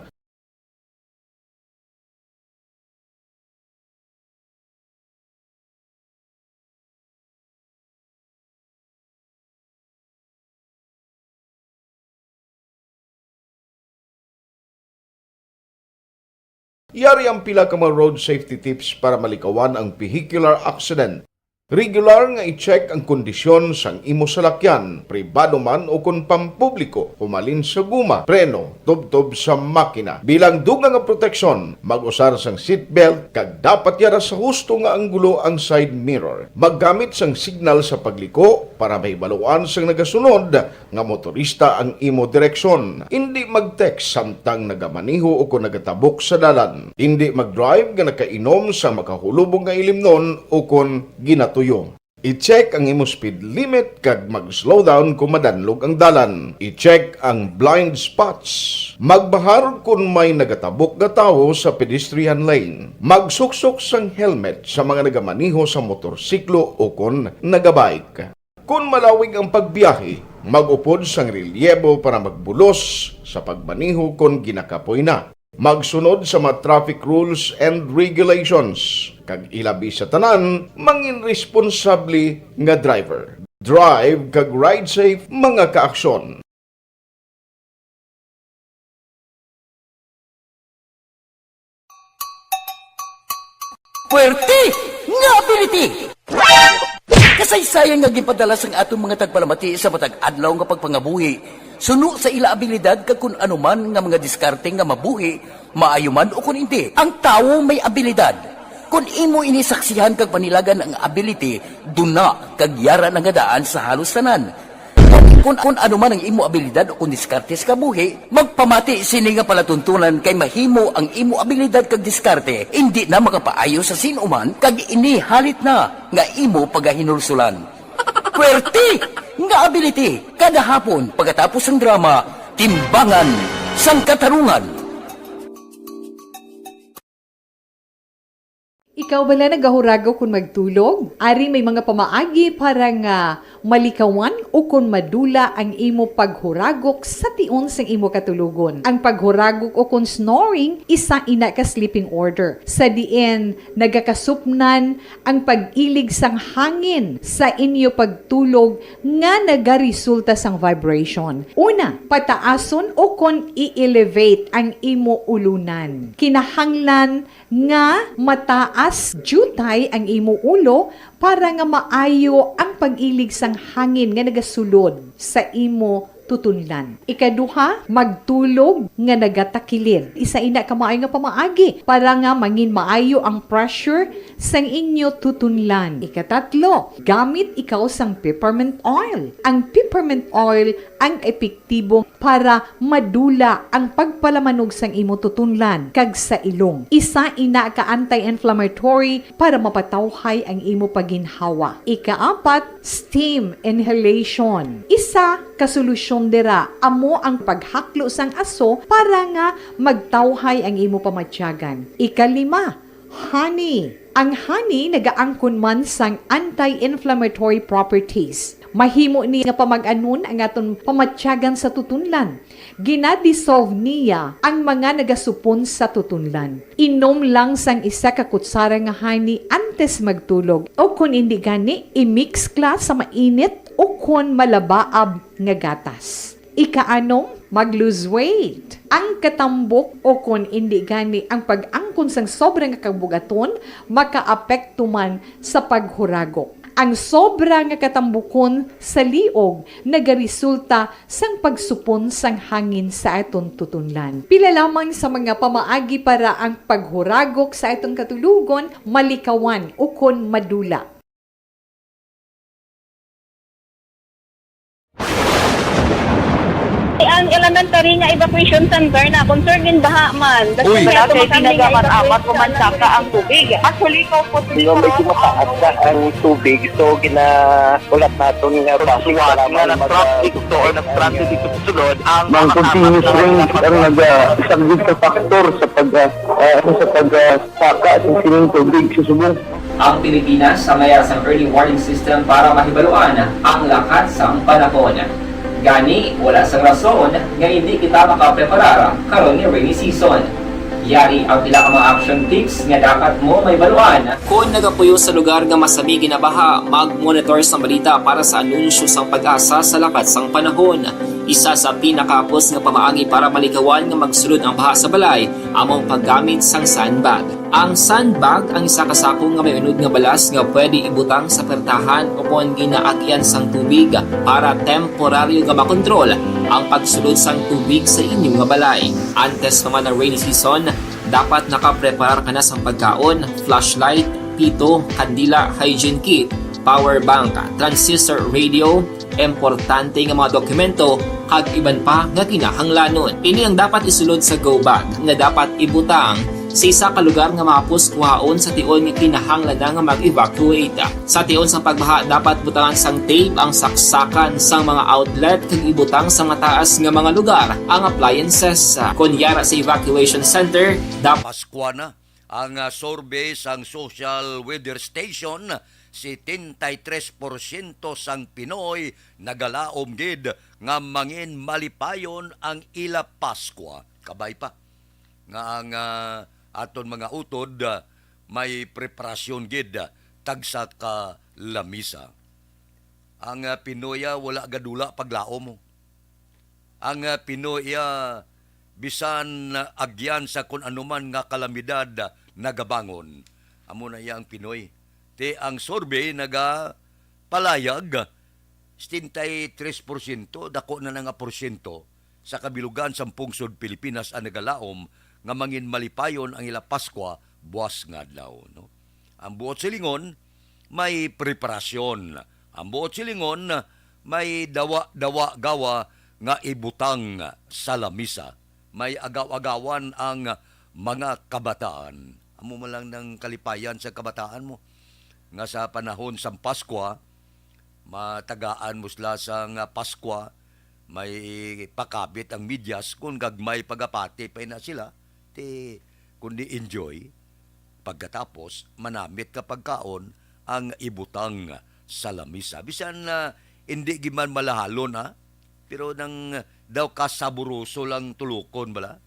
Yari ang pila ka mga road safety tips para malikawan ang vehicular accident. Regular nga i-check ang kondisyon sang imo salakyan, pribado man o kon pampubliko, humalin sa guma, preno, tubtob sa makina. Bilang dugang nga proteksyon, mag-usar sang seatbelt kag dapat yara sa husto nga anggulo ang side mirror. Maggamit sang signal sa pagliko para mahibaluan sang nagasunod nga motorista ang imo direksyon. Indi mag-text samtang nagamaneho o kon nagatabok sa dalan. Indi mag-drive nga nakainom sa makahulubong nga ilimnon o kon ginatuyo. I-check ang imo speed limit kag mag-slow down kung madanlog ang dalan. I-check ang blind spots. Magbahar kung may nagatabok nga tawo sa pedestrian lane. Magsuksok sang helmet sa mga nagamaneho sa motorsiklo o kon nagabike. Kon malawig ang pagbiyahe, mag-upod sang relyebo para magbulos sa pagmaneho kon ginakapoy na. Magsunod sa mga traffic rules and regulations, kag ilabi sa tanan, mangin responsable nga driver. Drive kag ride safe, mga kaaksyon. Puwerte nga ability! Kasaysayan nga ginpadala sang aton mga tagpalamati sa matag adlaw nga pagpangabuhi, suno sa ila abilidad kag kun ano man nga mga diskarte nga mabuhi, maayo man o kun indi. Ang tawo may abilidad. Kun imo ini saksihan kag panilagan ang ability, duna kag yara na nga daan sa halos tanan. Kung, kung ano man ang imo abilidad o kung diskarte sa kabuhi, magpamati sini nga palatuntunan, kay mahimo ang imo abilidad kag diskarte indi na makapaayo sa sin-o man, kag ini halit na nga imo pagahinulsulan. Pwerte nga ability, kada hapon pagkatapos sang drama, Timbangan sang Katarungan. Ikaw bala nagahuragok kon magtulog? Ari may mga pamaagi para nga malikawan ukon madula ang imo paghuragok sa tion sang imo katulogon. Ang paghuragok ukon snoring, isa ina ka sleeping order, sa diin nagakasupnan ang pag-ilig sang hangin sa inyo pagtulog nga nagaresulta sang vibration. Una, pataason ukon i-elevate ang imo ulunan. Kinahanglan nga mataas diutay ang imo ulo para nga maayo ang pag-ilig sang hangin nga nagasulod sa imo tutunlan. Ikaduha, magtulog nga nagatakilid. Isa ina ka maayo nga pamaagi para nga mangin maayo ang pressure sang inyo tutunlan. Ikatatlo, gamit ikaw sang peppermint oil. Ang peppermint oil ang epektibo para madula ang pagpalamanog sang imo tutunlan kag sa ilong. Isa ina ka anti-inflammatory para mapatawhay ang imo paginhawa. Ikaapat, steam inhalation. Isa ka solusyon dira amo ang paghaklo sang aso para nga magtawhay ang imo pamatyagan. Ikalima, honey. Ang honey nagaangkon man sang anti-inflammatory properties. Mahimo ni nga pamag-anon ang aton pamatyagan sa tutunlan. Gina-dissolve niya ang mga nagasupon sa tutunlan. Inom lang sang isa ka kutsara nga honey antes magtulog, o kon indi gani, i-mix kla sa mainit o kon malabaab nga gatas. Ikaanom, mag-lose weight. Ang katambok o kon indi gani ang pag-angkon sang sobra nga kabug-aton makaapekto man sa paghuragok. Ang sobra nga katambukon sa liog nagaresulta sang pagsupon sang hangin sa aton tutunlan. Pila lamang sa mga pamaagi para ang paghuragok sa aton katulogon malikawan ukon madula. Ang elementary nga evacuation center na concerned in baha man. Uy. Wala kay ginagamat-amat o mansaka ang tubig. Actually, ikaw po, Hindi, medyo mataas na ang tubig. So, ginahulat naton nga base nga para na mag- na-traffic to or na-stranded dito sa sulod ang Ang mga continuous kasama rain ang naga-, isa gid ka factor sa pag, ah, ah, sa pag, ah, saka sa sining tubig sa subong. Ang Pilipinas ang mayara sang early warning system para mahibaluan ang lakat sang panahon. Gani, wala sang rason nga indi kita makapreparar karon nga rainy season. Yari ang pila ka mga action tips nga dapat mo mahibaluan. Kon nagapuyo sa lugar nga masami ginabaha, mag-monitor sang balita para sa anunsyo sang PAGASA sa lakat sang panahon. Isa sa pinakahapos nga pamaagi para malikawan nga magsulod ang baha sa balay amo ang paggamit sang sandbag. Ang sandbag ang isa ka sako nga may unod nga balas nga pwede ibutang sa pertahan o kon ginaagyan sang tubig para temporaryo nga makontrol ang pagsulod sang tubig sa inyo nga balay. Antes pa man ang rainy season, dapat nakapreparar ka na sang pagkaon, flashlight, pito, kandila, hygiene kit, power bank, transistor radio, importante nga mga dokumento, kag iban pa nga kinahanglanon. Ini ang dapat isulod sa go bag nga dapat ibutang sa isa ka lugar nga mahapos kuhaon sa tion nga kinahanglan na nga mag-evacuate. Sa tion sang pagbaha, dapat butangan sang tape ang saksakan sang mga outlet kag ibutang sa mataas nga mga lugar ang appliances. Kon yara sa evacuation center, dapat Paskwa na. Ang, ah, survey sang Social Weather Station, setenta y tres porsyento sang Pinoy nagalaom gid nga mangin malipayon ang ila Paskwa. Kabay pa nga ang, ah, aton mga utod, ah, may preparasyon gid, ah, tagsa ka lamisa. Ang, ah, Pinoy, ah, wala gadula paglaom, oh. Ang, ah, Pinoy, ah, bisan, ah, agyan sa kun anuman nga kalamidad, ah, nagabangon. Amo na iya ang Pinoy. Ti ang survey nagapalayag, setenta y tres porsyento, dako na na nga porsyento sa kabilugan sang pungsod Pilipinas ang nagalaom nga mangin malipayon ang ila Paskwa buas nga adlaw, no? Ang buot silingon, may preparasyon. Ang buot silingon, may dawa-dawa gawa nga ibutang sa lamisa. May agaw-agawan ang mga kabataan. Amo man lang nang kalipayan sa kabataan mo, nga sa panahon sang Paskwa, matagaan mo sila sang Paskwa, may pakabit ang medyas, kung gagmay pagapati pa ina sila, ti, kundi enjoy. Pagkatapos, manamit ka pagkaon ang ibutang sa lamisa. Bisan na hindi giman malahalon, ha? Pero nang daw kasaburoso lang tulokon bala,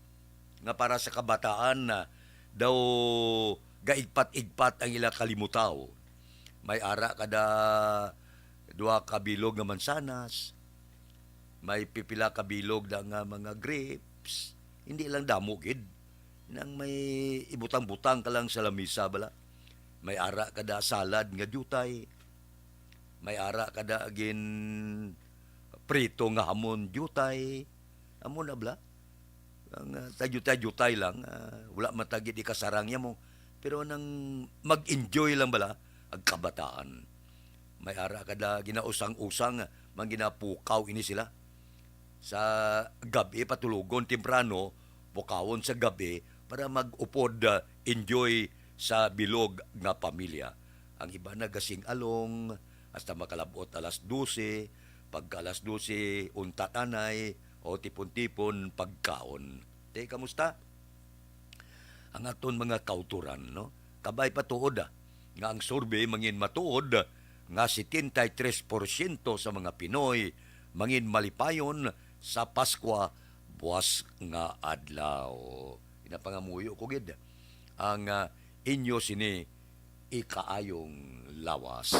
nga para sa kabataan na daw gaigpat-igpat ang ila kalimutaw. May ara kada duha ka bilog nga mansanas, may pipila ka bilog na nga mga grapes. Hindi lang damo gid. Nang may ibutang-butang ka lang sa lamisa bala. May ara kada salad nga diutay. May ara kada gin prito nga hamon diutay. Amo na bala. Ang, ah, tayutay-yutay lang, ah, wala man ta gid ikasarang niya mo. Pero nang mag-enjoy lang bala ang kabataan. May ara kada ginausang-usang, man ginapukaw ini sila. Sa gab-i, patulogon temprano, pukawon sa gab-i para mag-upod, ah, enjoy sa bilog nga pamilya. Ang iba nagasing-along hasta makalab-ot alas dose, pagka alas dose, untat anay, o tipon-tipon pagkaon. Te, kamusta ang aton mga kautoran, no? Kabay pa tuod, ah, nga ang survey mangin matuod nga setenta y tres porsyento sa mga Pinoy mangin malipayon sa Paskwa buwas nga adlaw. Ginapangamuyo ko gid ang, ah, inyo sini ikaayong lawas.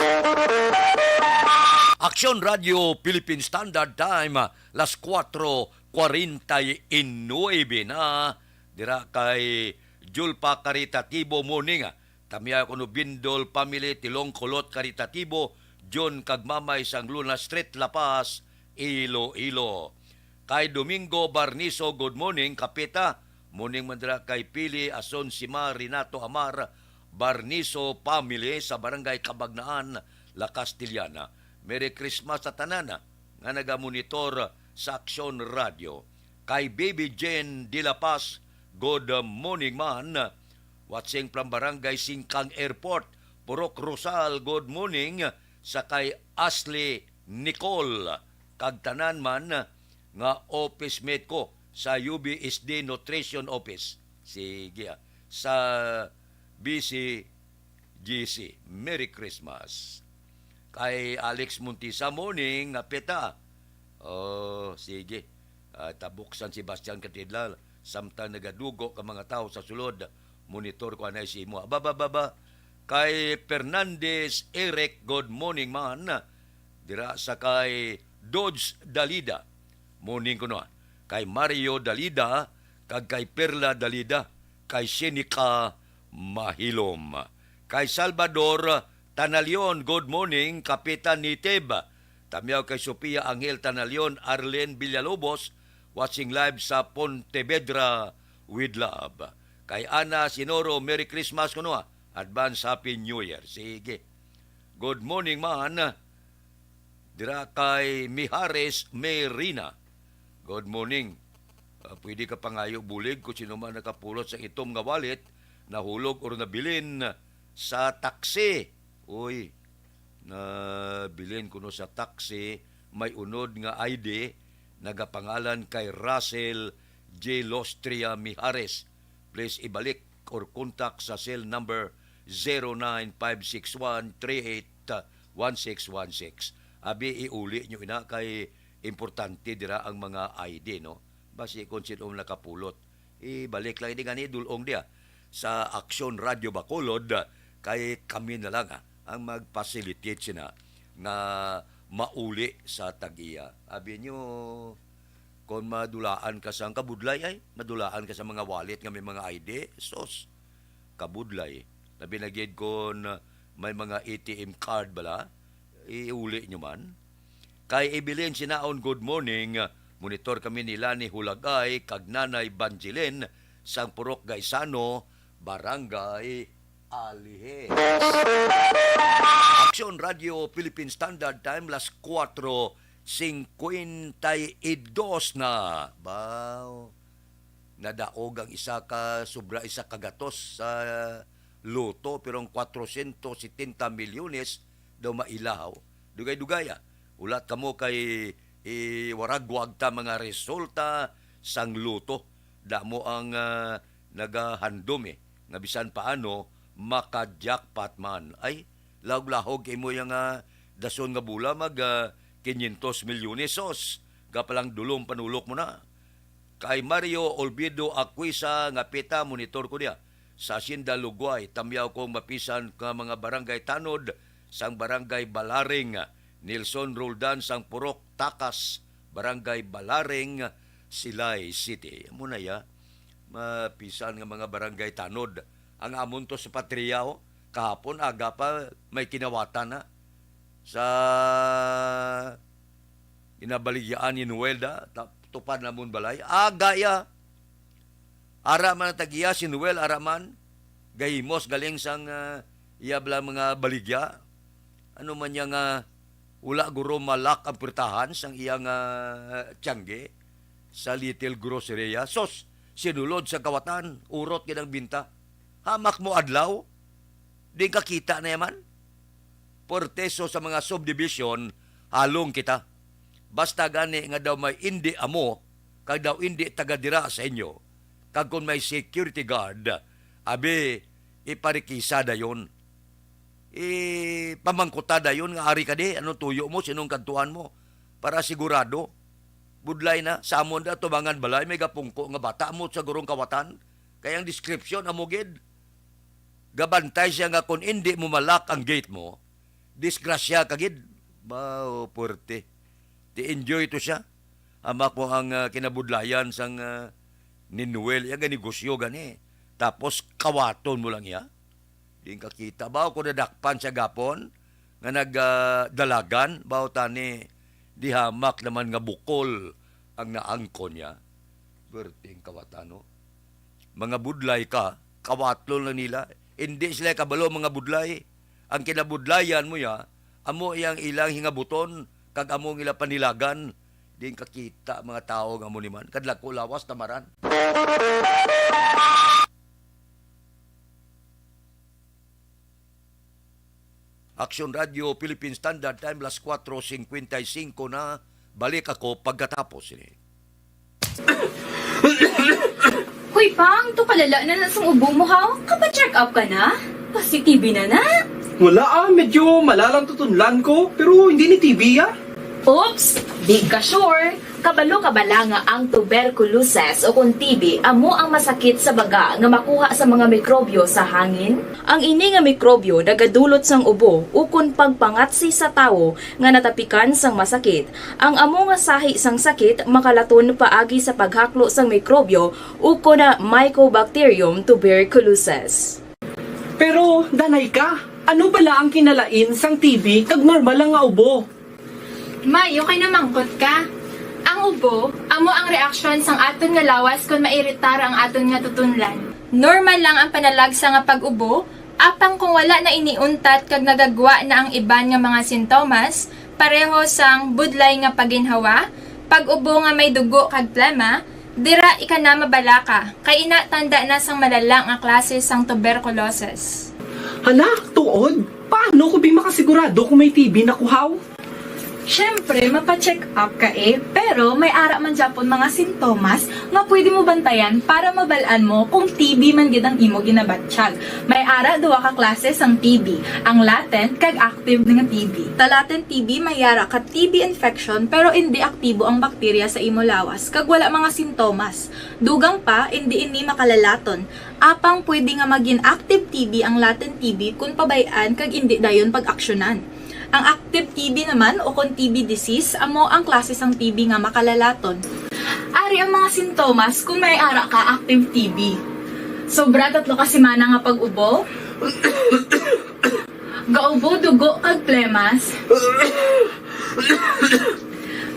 Aksyon Radio Philippine Standard Time, las cuatro cuarenta y nueve na, dira kay Julpa Karitatibo Morning. Tamya kuno Bindol Family, Tilong Kulot Karitatibo, John kag Mamay sang Luna Street, La Paz, Iloilo. Kay Domingo Barniso, good morning, Kapita. Morning man dira kay Pili Ason Sima, Renato Amar, Barniso family sa Barangay Cabagnaan, La Castellana. Merry Christmas sa tanan nga nagamonitor sa Aksyon Radio. Kay Baby Jane de La Paz, good morning man. Watching from Barangay Singkang Airport, Purok Rosal, good morning. Sa kay Ashley Nicole, kag tanan man nga office mate ko sa U B S D Nutrition Office. Sige, ah. Sa B C G C. Merry Christmas. Kay Alex Montisa, morning, nga peta. Oh, sige. Ah, tabok San Sebastian Cathedral. Samtang nagadugo ka mga tawo sa sulod, monitor ko anay si imo. Aba, ba, ba, ba. Kay Fernandez Eric, good morning man. Dira sa kay Dodge Dalida. Morning kuno, ah. Kay Mario Dalida, kag kay Perla Dalida, kay Seneca Mahilom. Kay Salvador Tanalion, good morning, Kapitan Nitib. Tamyaw kay Sofia Angel Tanalion, Arlene Villalobos, watching live sa Pontevedra with love. Kay Ana Sinoro, Merry Christmas kuno, ah. Advance Happy New Year. Sige. Good morning man. Dira kay Mihares Merina. Good morning. Ah, pwede ka pangayo bulig kung sino man nakapulot sa itom nga wallet, nahulog or nabilin sa taxi. Uy, nabilin kuno sa taxi, may unod nga I D, nagapangalan kay Russell J Lostria Mihares. Please ibalik or contact sa cell number zero nine five six one three eight one six one six. Abi, iuli nyo ina kay importante dira ang mga I D, no? Basi kung sino nakapulot, ibalik lang ini gani dulong diya sa Aksyon Radio Bacolod, kay kami na lang, ah, ang mag-facilitate sina nga mauli sa tag-iya. Abi nyo, kung madulaan ka sang kabudlay, ay, madulaan ka sa mga wallet nga may mga I D, sus, kabudlay. Labi na gid kung may mga A T M card bala, iuli nyo man. Kay Evelyn Sinaon, good morning. Monitor kami ni Lani Hulagay kag Nanay Banjilin sang Purok Gaisano, Barangay Alihe. Aksyon Radio Philippine Standard Time, las kuwatro Cincuenta y dos na. Baw, nadaog ang isa ka, sobra isa ka gatos sa Lotto, pero ang cuatrocientos setenta milyones daw mailahaw. Dugay-dugay, ah. Ulat kamo kay iwaragwag ta mga resulta sang Lotto. Damo ang, ah, nagahandom, eh, nga bisan paano maka-jackpot man. Ay, lahog-lahog imo yang, ah, dason nga bola, mag, ah, quinientos milyones. Sos, gapalang dulong panulok mo na. Kay Mario Olvido Aquisa nga pita, monitor ko niya. Sa Hacienda Luguay, tamyaw kong mapisan nga mga barangay tanod sang Barangay Balaring. Nelson Roldan sang Purok Takas, Barangay Balaring, Silay City. Amo na ya, mapisan nga mga barangay tanod. Ang amon to sa Patria, oh, kahapon aga pa may kinawatan na sa ginabaligyaan ni Noel da, ta-, tupad namon balay. Aga ya. Ara man ang tag-iya si Noel, ara man. Gahimos galing sang, ah, iya bala mga baligya. Ano man niya nga wala guro malak ang pwertahan sang iya nga tiyangge sa Little Groceria. Sos, sinulod sa kawatan, urot gid ang binta. Hamak mo adlaw, di ka kita na yaman. Puwerte, so sa mga subdivision, halong kita. Basta gani nga daw may indi amo, kag daw indi taga dira sa inyo, kag kon may security guard, abi, iparikisa dayon. Ipamangkuta dayon nga ari ka di, anong tuyo mo, sinong kadtuan mo, para sigurado. Budlay na, sa amon da tubangan balay, may gapungko nga bata mo sa gurong kawatan. Kay ang description amo gid, gabantay siya nga kon indi mo malak ang gate mo, disgrasya ka gid. Bao, puwerte. Ti enjoy to siya. Hamak mo ang, ah, kinabudlayan sang, ah, ni Noel, iya nga negosyo gani. Tapos kawaton mo lang iya. Di ka kita. Bao ko nadakpan siya gapon nga nag, ah, dalagan, bao tani di hamak naman nga bukol ang naangkon niya. Puwerteng kawatan, no? Mga budlay ka, kawatlon lang nila. Hindi sila kabalo, mga budlay. Ang kinabudlayan mo ya, amo iyang ilang hingabuton, kag amo ang ila panilagan. Di ka kita, mga tawo nga amo ni man. Kadlako lawas, tamaran. Action Radio Philippine Standard Time, las kuwatro singkwenta y singko na. Balik ako pagkatapos ini. Hoy, Pang, to kalala na na sang ubo mo, haw? Kapa-check up ka na? Pasi-T B na na? Wala, ah, medyo malalang tutunlan ko, pero hindi ni T B, ah. Oops! Di ka sure? Kabalo ka bala nga ang tuberculosis o kon T B amo ang masakit sa baga nga makuha sa mga mikrobyo sa hangin? Ang ini nga mikrobyo nagadulot sang ubo ukon pagpangatsi sa tawo nga natapikan sang masakit. Ang amo nga sahi sang sakit makalaton paagi sa paghaklo sang mikrobyo ukon na Mycobacterium tuberculosis. Pero, danay ka, ano bala ang kinalain sang T B kag normal lang nga ubo? May, okay na mangkot ka. Ang ubo, amo ang reaksyon sang aton nga lawas kon mairitar ang aton nga tutunlan. Normal lang ang panalagsa nga pag-ubo, apang kung wala na ini untat kag nagagwa na ang iban nga mga sintomas, pareho sang budlay nga paginhawa, pag-ubo nga may dugo kag plema, dira ika na mabalaka, kay ina tanda na sang malala nga klase sang tuberculosis. Hala, tuod? Paano ko bi makasigurado kung may T B na ko, haw? Siyempre, mapa-check up ka, eh, pero may ara man gyapon mga sintomas nga pwede mo bantayan para mabal-an mo kung T B man gid ang imo ginabatyag. May ara duha ka klase sang T B, ang latent kag active nga T B. Sa latent T B, may ara ka T B infection pero indi aktibo ang bakterya sa imo lawas kag wala mga sintomas. Dugang pa, indi ini makalalaton. Apang pwede nga magin active T B ang latent T B kon pabay-an kag indi dayon pag-aksyonan. Ang active T B naman, o kon T B disease, amo ang klase sang T B nga makalalaton. Ari ang mga sintomas kon may ara ka active T B. Sobra tatlo ka semana nga pag-ubo. Gaubo dugo kag plemas.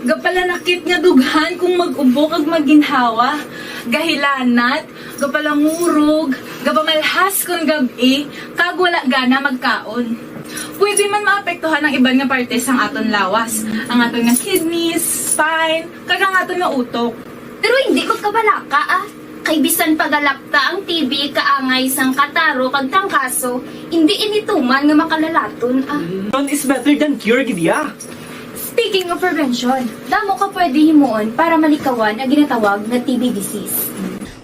Gapalanakit nga dughan kung mag-ubo kag maginhawa. Gahilanat, gapalangurog, gapamalhas kon gab-i, kag wala gana magkaon. Pwede man maapektuhan ang iban nga parte sang aton lawas, ang aton nga kidneys, spine, kag ang aton nga utok. Pero hindi magkabalaka, ah. Kay bisan pagalapta ang T B kaangay sang kataro kag trangkaso, hindi ini tuman nga makalalaton, ah. Prevention is better than cure, gid ya. Speaking of prevention, damo ka pwede himuon para malikawan ang ginatawag nga T B disease.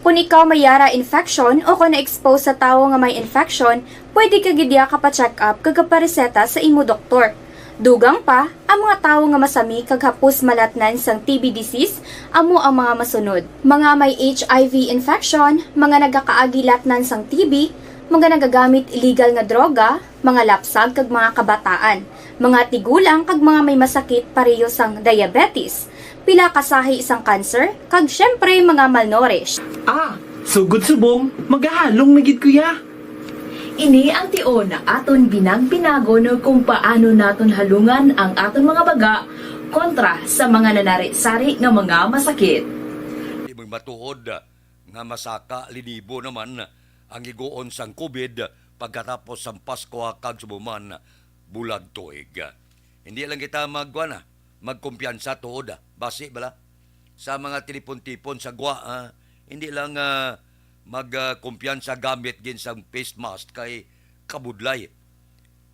Kung ikaw may yara infection o kung na-expose sa tawo nga may infection, pwede ka gid ya kapacheck up kag kapareseta sa imo doktor. Dugang pa, ang mga tawo nga masami kag hapos malatnan sang T B disease amo ang mga masunod: mga may H I V infection, mga nagakaagi latnan sang T B, mga nagagamit illegal nga droga, mga lapsag kag mga kabataan, mga tigulang kag mga may masakit pareho sang diabetes, pila ka sahi sang cancer, kag syempre mga malnourished. Ah, sugod subong, magahalong na gid ko ya. Ini ang tion nga aton binag-binagon kung paano naton halungan ang aton mga baga kontra sa mga nanari-sari nga mga masakit. Di mo matuod nga masaka linibo naman ang higuon sang COVID pagkatapos sang Paskwa kag subong man bulag tuig. Hindi lang kita magkuan, ah, magkumpiyansa tuod, ah, basi bala sa mga tilipon-tipon sa gwa, ah, hindi lang, ah, mag, ah, kumpiyansa gamit gid sang face mask kay kabudlay.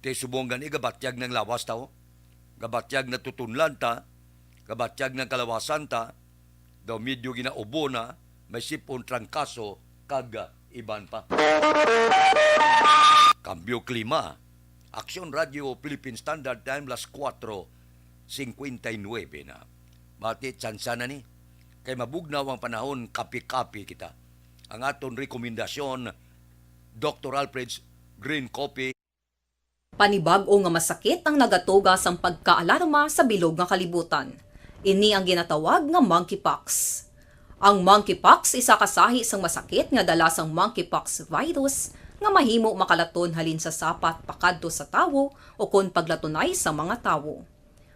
Ti subong gani gabatyag ng lawas ta, oh. Gabatyag na tutunlan ta, gabatyag ng kalawasan ta, daw medyo ginaubo na, may sipon, trangkaso, kag, ah, iban pa. Kambyo klima. Aksyon Radio Philippine Standard Time, las kuwatro singkwenta y nuebe na. Bati, tsansa na ni. Kay mabugnaw ang panahon, kape-kape kita. Ang aton rekomendasyon, Doktor Alfred's Green Coffee. Panibag-o nga masakit ang nagatuga sang pagkaalarma sa bilog nga kalibutan. Ini ang ginatawag nga monkeypox. Ang monkeypox isa ka sahi sang masakit nga dala sang monkeypox virus nga mahimo makalaton halin sa sapat pakadto sa tawo ukon paglatunay sa mga tawo.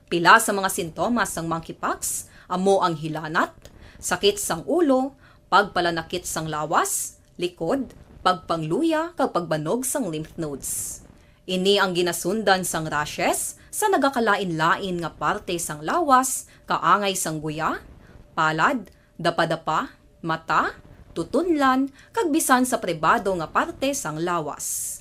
Pila sa mga sintomas sang monkeypox amo ang hilanat, sakit sang ulo, pagpalanakit sang lawas, likod, pagpangluya, kag pagbanog sang lymph nodes. Ini ang ginasundan sang rashes sa nagakalain-lain nga parte sang lawas, kaangay sang guya, palad, dapadapa, mata, tutunlan, kag bisan sa pribado nga parte sang lawas.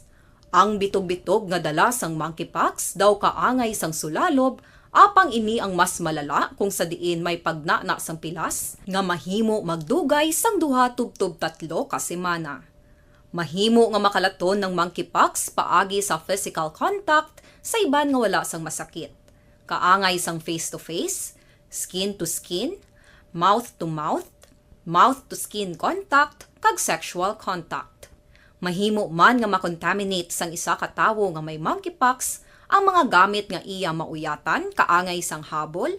Ang bitog-bitog nga dala sang monkeypox daw kaangay sang sulalob, apang ini ang mas malala kung sa diin may pagnana sang pilas nga mahimo magdugay sang duha tubtob tatlo ka semana. Mahimo nga makalaton ang monkeypox paagi sa physical contact sa iban nga wala sang masakit, kaangay sang face-to-face, skin-to-skin, mouth-to-mouth, mouth-to-skin contact, kag sexual contact. Mahimo man nga makontaminate sang isa ka tawo nga may monkeypox ang mga gamit nga iya mauyatan, kaangay sang habol,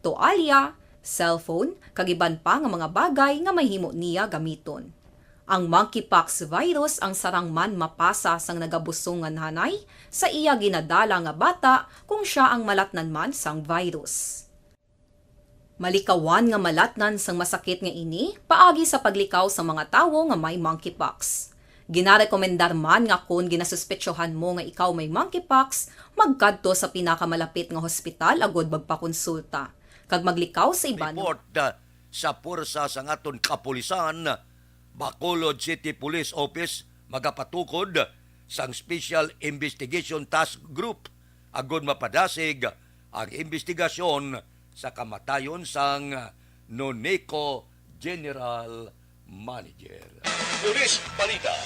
toalya, cellphone, kag iban pa nga mga bagay nga mahimo niya gamiton. Ang monkeypox virus ang sarang man mapasa sang nagabusong nga nanay sa iya ginadala nga bata kung sia ang malatnan man sang virus. Malikawan nga malatnan sang masakit nga ini paagi sa paglikaw sa mga tawo nga may monkeypox. Ginarekomendar man nga kon ginasuspetsohan mo nga ikaw may monkeypox, magkadto sa pinakamalapit nga hospital agud magpakonsulta kag maglikaw sa iban nga report, ah, sa puwersa sang aton kapulisan. Bacolod City Police Office magapatukod sang Special Investigation Task Group agud mapadasig ang investigasyon sa kamatayon sang Noneco General Manager. Police Balita.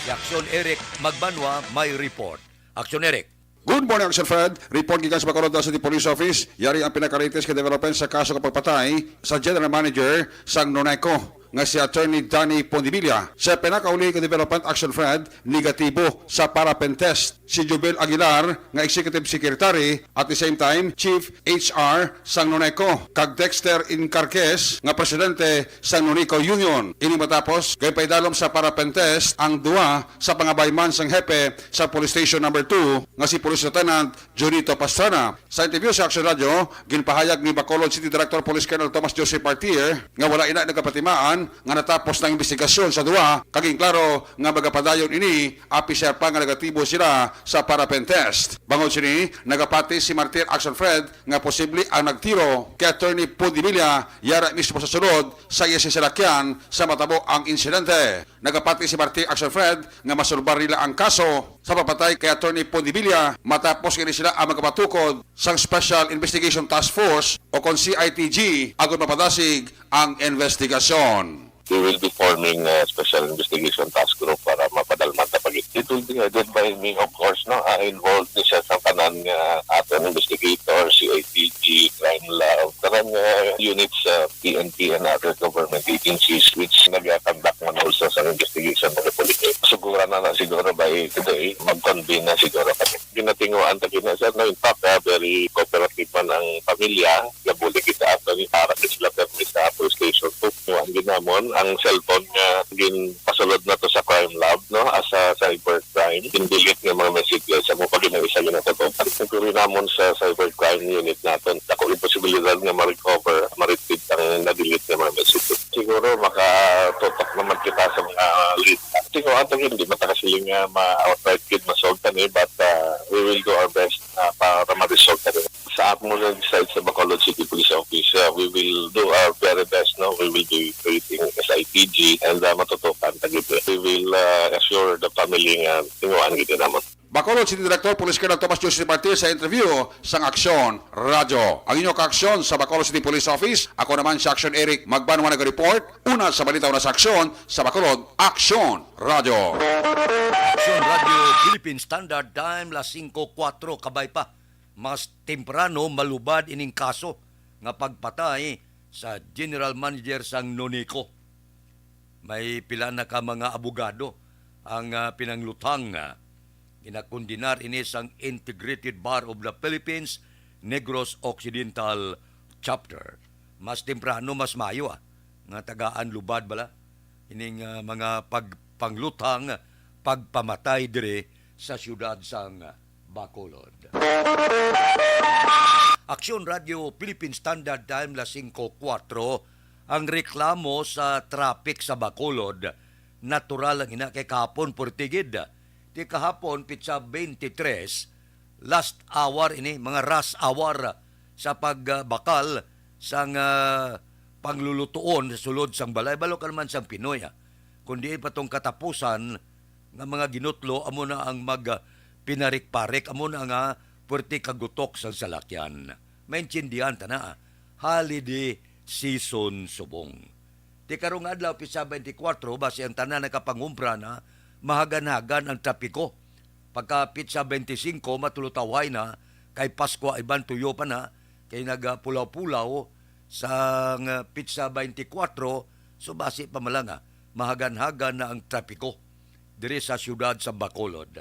Si Aksyon Eric Magbanwa may report. Aksyon Eric. Good morning, Action Fred. Report gikan sa Bacolod City Police Office. Yari ang pinaka-latest nga development sa kaso nga pagpatay sa General Manager sang Noneco, nga si Attorney Danny Pondibilla. Sa pinakauli nga development, Action Fred, negatibo sa paraffin test si Jubel Aguilar, nga Executive Secretary, at the same time, Chief H R sang Noneco, kag Dexter Incarques, nga Presidente sang Noneco Union. Ini matapos kay paidalom sa paraffin test ang duha sa pangabayman sang hepe sa Police Station Number Two, nga si Police Lieutenant Junito Pastrana. Sa interview sa Action Radio, ginpahayag ni Bacolod City Director Police Colonel Thomas Joseph Partier nga wala ina nagapatimaan nga natapos na ang investigasyon sa duha, kag ginklaro nga magapadayon ini, apisar pa nga negatibo sila sa paraffin test. Bangod sini, nagapati si Martir Action Fred nga posible ang nagtiro kay Attorney Pudimilla, yara mismo sa sulod sa iya sing salakyan sa matabo ang insidente. Nagapati si Martir Action Fred nga masulbar nila ang kaso sa pagpatay kay Attorney Pudimilla matapos nga ini sila ang magapatukod sang Special Investigation Task Force o kon C I T G agud mapadasig ang investigasyon. We will be forming a special investigation task group para mapadalman ta pag it will be headed by me, of course, no? Ah, involved ni siya sa tanan nga aton investigator, C I T G, crime lab, tanan nga units sa P N P and other government agencies which nag-conduct man also sa investigation sa police. Suguran na na siguro by today, mag-convene na siguro kami. Ginatinguan ta gina, sir, no? In fact, ah, very cooperative man ang pamilya. Gabulig kita ato ni para sila permi sa police station two. Tinguan gid namon ang cellphone nga ginpasulod na to sa crime lab, no? As a cyber crime, in-delete nga mga messages. Amo pa gid ang isa ginatutukan. Inquiry namon sa cyber crime unit naton. Dako yung posibilidad nga ma-recover, ma-retrieve ang na-delete nga mga messages. Siguro makatutok naman kita sa mga lead. Siguro ato hindi matakasilin nga ma-outright gid masolve ni, but uh, we will do our best uh, para ma-resolve ni. Sa amo nga side sa Bacolod City Police Office, uh, we will do our very best, no? We will be creating S I T G and uh, matutukan ta gid. We will uh, assure the family nga tinguan gid namon. Bacolod City Director Police Colonel Tomas Joseph Martir sa interview sang Aksyon Radyo. Ang inyo kaaksyon sa Bacolod City Police Office, ako naman si Aksyon Eric Magbanwa nag-report. Una sa balita, una sa aksyon sa Bacolod, Aksyon Radyo. Aksyon Radyo Philippine Standard Time, las singko kuwatro, kabay pa. Mas temprano malubad ining kaso nga pagpatay sa general manager sang Nonico. May pila na ka mga abogado ang, ah, pinangluthang, ah, ginakondenar ini sang Integrated Bar of the Philippines Negros Occidental Chapter. Mas temprano, mas maayo, ah, nga tagaan lubad bala ining, ah, mga pagpangluthang, pagpamatay diri sa siyudad sang Bacolod. Aksyon Radyo Philippine Standard Time, las singko kuwatro. Ang reklamo sa traffic sa Bacolod, natural lang ina kay kahapon puwerte gid. Ti kahapon, pitsa twenty-three, last hour ini, mga rush hour sa pagbakal sang, ah, panglulutuon sa sulod sang balay. Balo ka naman sang Pinoy, ah. Kung diin pa tong katapusan nga mga ginutlo, amo na ang mag, ah, pinarik-parik, amo na nga puwerte kagutok sang salakyan. Maintindihan ta na, ah. Holiday season subong. Ti karong adlaw, pitsa twenty-four, basi ang tanan nakapangumpra na, mahagan-hagan ang trapiko. Pagka pitsa twenty-five, matulutaway na, kay Pasko iban tuyo pa na, kay nagapulaw-pulaw sang pitsa twenty-four, so basi pa man lang, ah, mahagan-hagan na ang trapiko diri sa siyudad sa Bacolod.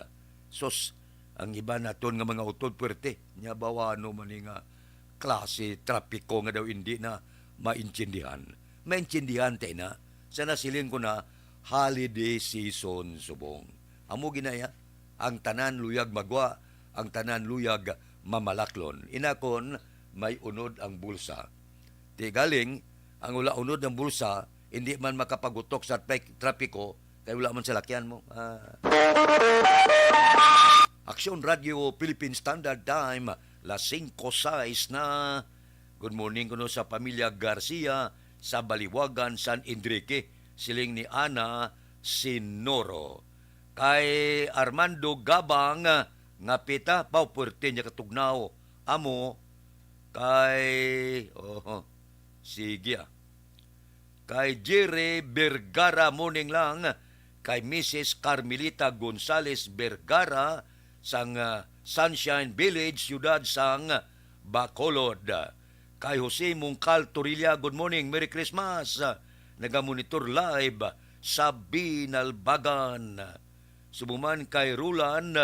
Sus, ang iban naton nga mga utod puwerte, nya bawa ano man ni nga klase trapiko nga daw indi na maintindihan. Maintindihan ta na, sa nasiling ko na, holiday season subong. Amo ginaya, ang tanan luyag magwa, ang tanan luyag mamalaklon. Ina kon may unod ang bulsa. Ti galing, ang wala unod ang bulsa, hindi man makapagutok sa traffic, trapiko, kay wala man salakyan mo. Ah. Aksyon Radyo Philippine Standard Time, las singko sais na. Good morning kuno sa pamilya Garcia sa Baliwagan, San Enrique, siling ni Ana Sinoro. Kay Armando Gabang, nga pita, paw, puwerte niya katugnaw. Amo, kay, oh, sige, ah. Kay Jerry Vergara, morning lang. Kay Missus Carmelita Gonzales Vergara sang, ah, Sunshine Village, siyudad sang Bacolod. Kay Jose Mungkal Torilla, good morning, Merry Christmas. Nagamonitor live sa Binalbagan. Subong man kay Roland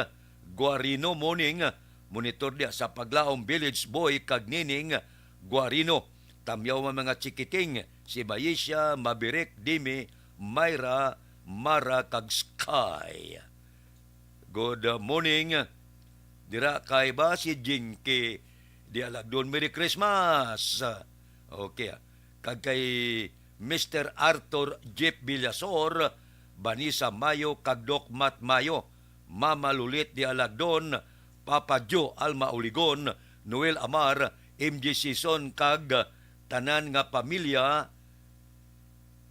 Guarino, morning, monitor diya sa Paglaom Village Boy kag Nining Guarino. Tamyaw ang mga chikiting, si Maisha, Mabirek, Dimi, Myra, Mara, kag Sky. Good morning. Dira kay ba si Jinky? Di alagdon, Merry Christmas. Okay, ah. Kag kay Mister Arthur Jeep Villasor, Vanessa Mayo, kag Doc Matt Mayo, Mama Lulit de Alagdon, Papa Joe Alma Uligon, Noel Amar, M J Season, kag tanan nga pamilya,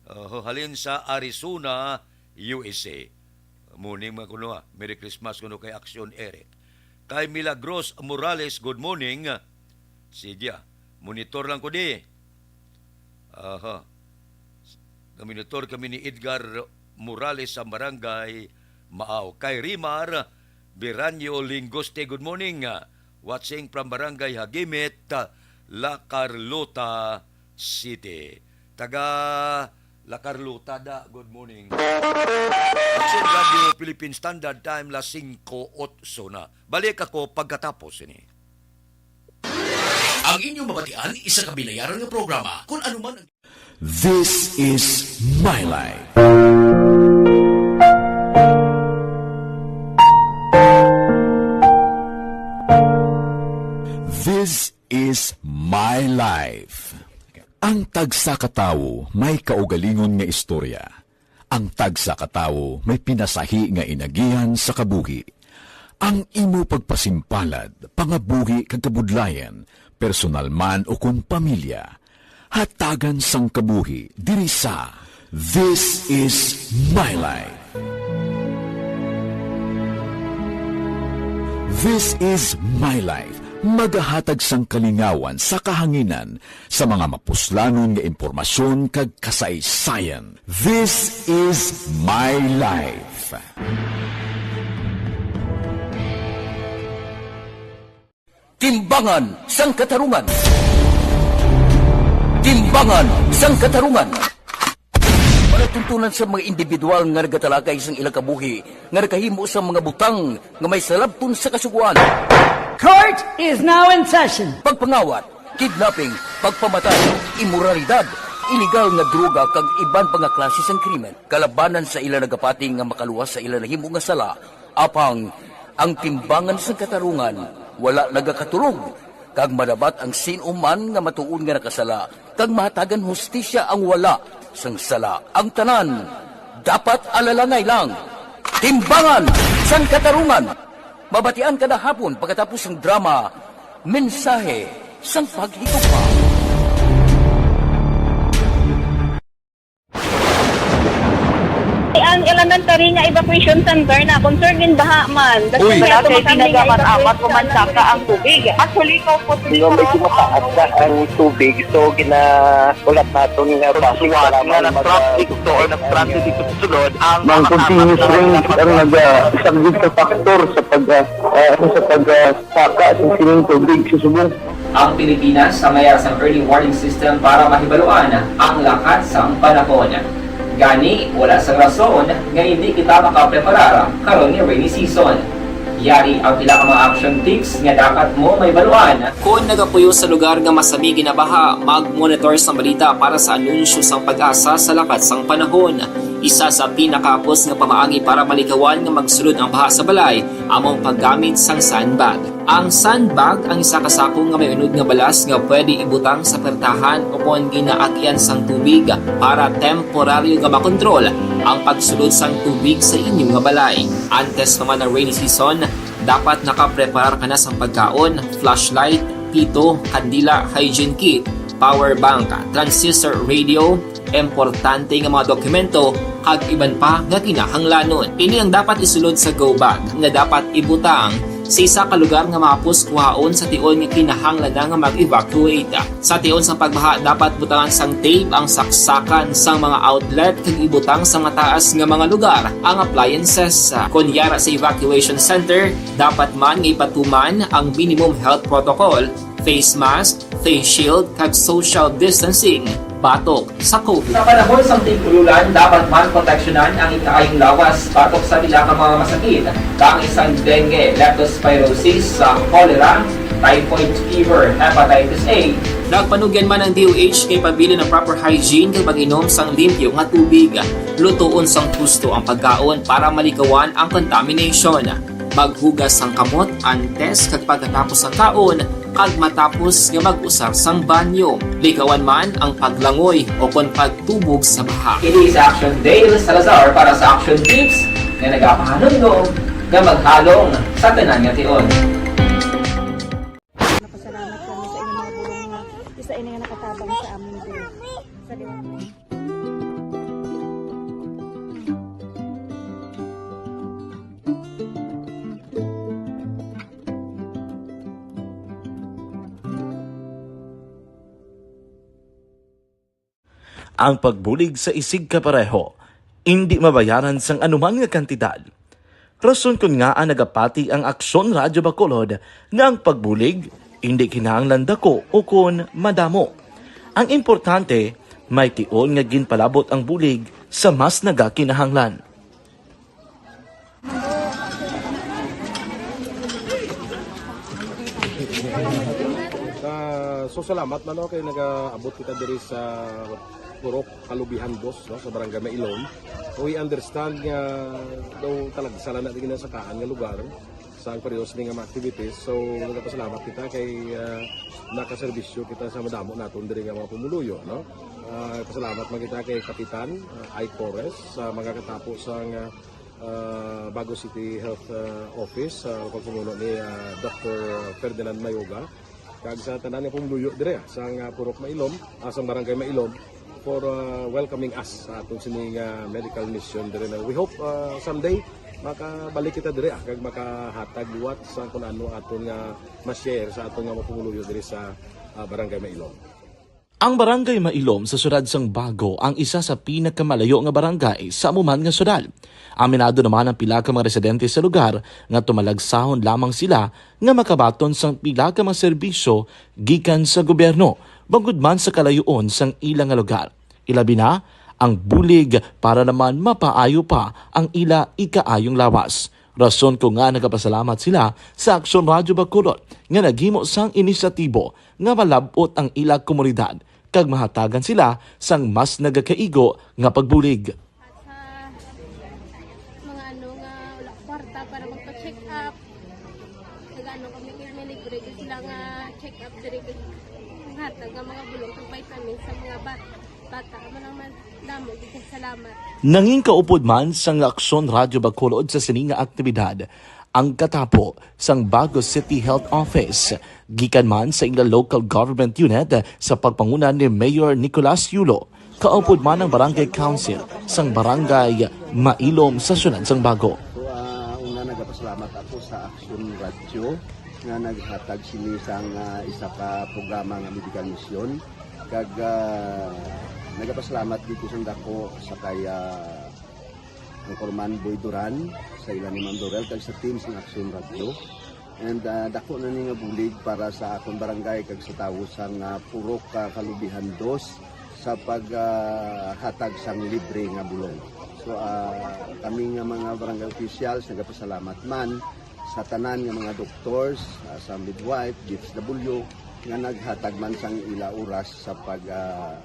uh, halin sa Arizona, U S A. Morning man kuno, ah. Merry Christmas kuno kay Action Eric. Kay Milagros Morales, good morning. Sige, ah. Monitor lang ko di. Aha. Namonitor kami ni Edgar Morales sa Barangay Maaw. Kay Rimar Biranyo Lingoste, good morning. Watching from Barangay Hagimit, La Carlota City. Taga La Carlota da, good morning. Action Radio Philippine Standard Time, las singko otso na. Balik ako pagkatapos ini. Ang inyong mabatian, isa ka binayaran nga programa. Kung ano man ang This is my life. This is my life. Ang tagsa ka tawo may kaugalingon nga istorya. Ang tagsa ka tawo may pinasahi nga inagihan sa kabuhi. Ang imo pagpasimpalad, pangabuhi kag kabudlayan, personal man o kon pamilya, hatagan sang kabuhi diri sa This Is My Life. This Is My Life, magahatag sang kalingawan sa kahanginan sa mga mapuslanon nga impormasyon kag kasaysayan. This Is My Life. Timbangan sang Katarungan. Timbangan sang Katarungan. Palatuntunan sa mga individual nga nagatalakay sang ilang kabuhi nga nakahimo sang mga butang nga may salabton sa Kasugoan. Court is now in session. Pagpangawat, kidnapping, pagpamatay, imoralidad, iligal nga droga kag iban pa nga klase sang krimen kalabanan sa ila nagapati nga makaluwas sa ila nahimo nga sala. Apang ang timbangan sang katarungan wala nagakatulog, kag madabat ang sin-o man nga matuod nga nakasala, kag mahatagan hustisya ang wala sang sala. Ang tanan dapat alalangay lang. Timbangan sang Katarungan. Mabatian kada hapon pagkatapos sang drama, Mensahe sang Paghigugma. Ang elementary nga evacuation center na concerned in baha man. Uy. Wala kay pinagamat-amat, umansaka ang tubig. Actually, ko po. Di ba may tumataas na ang tubig? So, ginahulat naton nga base suwat nga nag-transit to or nag-transit dito sa sulod, ang mga continuous rain ang nag-, ah, isa gid ka factor sa pag, ah, ah, sa pag, ah, saka sa sining tubig sa subong. Ang Pilipinas sa mayar sang early warning system para mahibaluan ang lakat sang panahon. Gani, wala sang rason nga hindi kita makapreparar karon nga rainy season. Yari ang pila ka mga action tips nga dapat mo mahibaluan. Kon nagapuyo sa lugar nga masami ginabaha, mag-monitor sang balita para sa anunsyo sang PAGASA sa lakat sang panahon. Isa sa pinakahapos nga pamaagi para malikawan nga magsulod ang baha sa balay amo ang paggamit sang sandbag. Ang sandbag ang isa ka sako nga may unod nga balas nga pwede ibutang sa pertahan o kon ginaagian sang tubig para temporaryo nga makontrol ang pagsulod sang tubig sa inyo nga balay. Antes pa man ang rainy season, dapat nakapreparar ka na sang pagkaon, flashlight, pito, kandila, hygiene kit, power bank, transistor radio, importante nga mga dokumento, kag iban pa nga kinahanglanon. Ini ang dapat isulod sa go bag nga dapat ibutang sa isa ka lugar nga mahapos kuhaon sa tion nga kinahanglan na nga mag-evacuate. Sa tion sang pagbaha, dapat butangan sang tape ang saksakan sang mga outlet kag ibutang sa mataas nga mga lugar ang appliances. Kon yara sa evacuation center, dapat man nga ipatuman ang minimum health protocol, face mask, face shield, kag social distancing batok sa COVID. Sa panahon sang tig-ululan, dapat man proteksyonan ang ikaayong lawas batok sa pila ka mga masakit, kaangay sang dengue, leptospirosis, sa cholera, typhoid fever, hepatitis A. Nagpanugyan man ang D O H kay pabilin ang proper hygiene kag pag-inom sang limpyo nga tubig. Lutoon sang husto ang pagkaon para malikawan ang contamination. Maghugas sang kamot antes kag pagkatapos sang kaon, Kag matapos nga mag-usar sang banyo, ligawan man ang paglangoy o kon pagtubog sa baha. Ini sa Action Dale Salazar para sa Action Tips nga nagapahanumdom nga maghalong sa tanan nga tion. Napasalamat kami sa inyong mga bulong nga isa ini nga nakatabang sa amin diri sa liwat. Ang pagbulig sa isigkapareho indi mabayaran sang anuman nga kantidad. Rason kon ngaa nagapati ang Aksyon Radyo Bacolod nga ang pagbulig indi kinahanglan dako ukon madamo. Ang importante, may tion nga ginpalabot ang bulig sa mas nagakinahanglan. Ah, so salamat man, no, kay nagaabot kita diri sa Purok Kalubihan Dos, no, sa Barangay Mailom. We understand nga daw talagsa lang na di ginasakaan nga lugar sa ang periods ni nga mga activities. So nagapasalamat kita kay, ah, nakaserbisyo kita sa madamo naton diri nga mga pumuluyo, no. Ah, pasalamat man kita kay Kapitan, ah, Ike Torres sa mga katapo sa nga ah, Bago City Health, ah, Office, sa pagpamuno ni, ah, Doctor Ferdinand Mayoga, kag sa tanan nga pumuluyo dire, ah, sang, ah, Purok Mailom, ah, sang Barangay Mailom, for, ah, welcoming us sa aton sini nga medical mission dire na we hope, ah, someday makabalik kita dire, ah, kag makahatag liwat sa kung ano aton nga ma-share sa aton nga mga pumuluyo dire sa, ah, Barangay Mailom. Ang Barangay Mailom sa siyudad sang Bago ang isa sa pinakamalayo nga barangay sa amo man nga siyudad. Aminado naman ang pila ka mga residente sa lugar nga tumalagsahon lamang sila nga makabaton sang pila ka mga serbisyo gikan sa gobyerno, bangod man sa kalayoon sang ila nga lugar. Ilabi na ang bulig para naman mapaayo pa ang ila ikaayong lawas. Rason ko nga nagapasalamat sila sa Aksyon Radyo Bacolod nga naghimo sang inisyatibo nga malab-ot ang ila komunidad kag mahatagan sila sang mas nagakaigo nga pagbulig. At sa mga ano nga wala kwarta para magpa-check up, nag-ano kami, may libre gyud sila nga check up diri, kag hatag nga mga bulong kag vitamins sa mga bat-, bata. Amo lang man, damo gyud kag salamat. Nangin kaupod man sang Aksyon Radyo Bacolod sa sini nga aktibidad ang katapo sang Bago City Health Office, gikan man sa ila local government unit sa pagpanguna ni Mayor Nicolas Yulo. Kaupod man ang Barangay Council sang Barangay Mailom sa siyudad sang Bago. So, ah, una, nagapasalamat ako sa Aksyon Radyo nga naghatag sini sang, ah, isa ka programa nga medical mission. Kag, ah, nagapasalamat dito sa dako sa kay, ah, Anchorman Boy Duran, sa ila ni Ma'am Dorel, kag sa team sang Aksyon Radyo. And, ah, dako na ni nga bulig para sa akon barangay kag sa tawo sang, ah, Purok, ah, Kalubihan Dos sa pag, ah, hatag sang libre nga bulong. So, ah, kami nga mga barangay officials nagapasalamat man sa tanan nga mga doctors, ah, sa midwife, D S W, nga naghatag man sang ila oras sa pag, ah,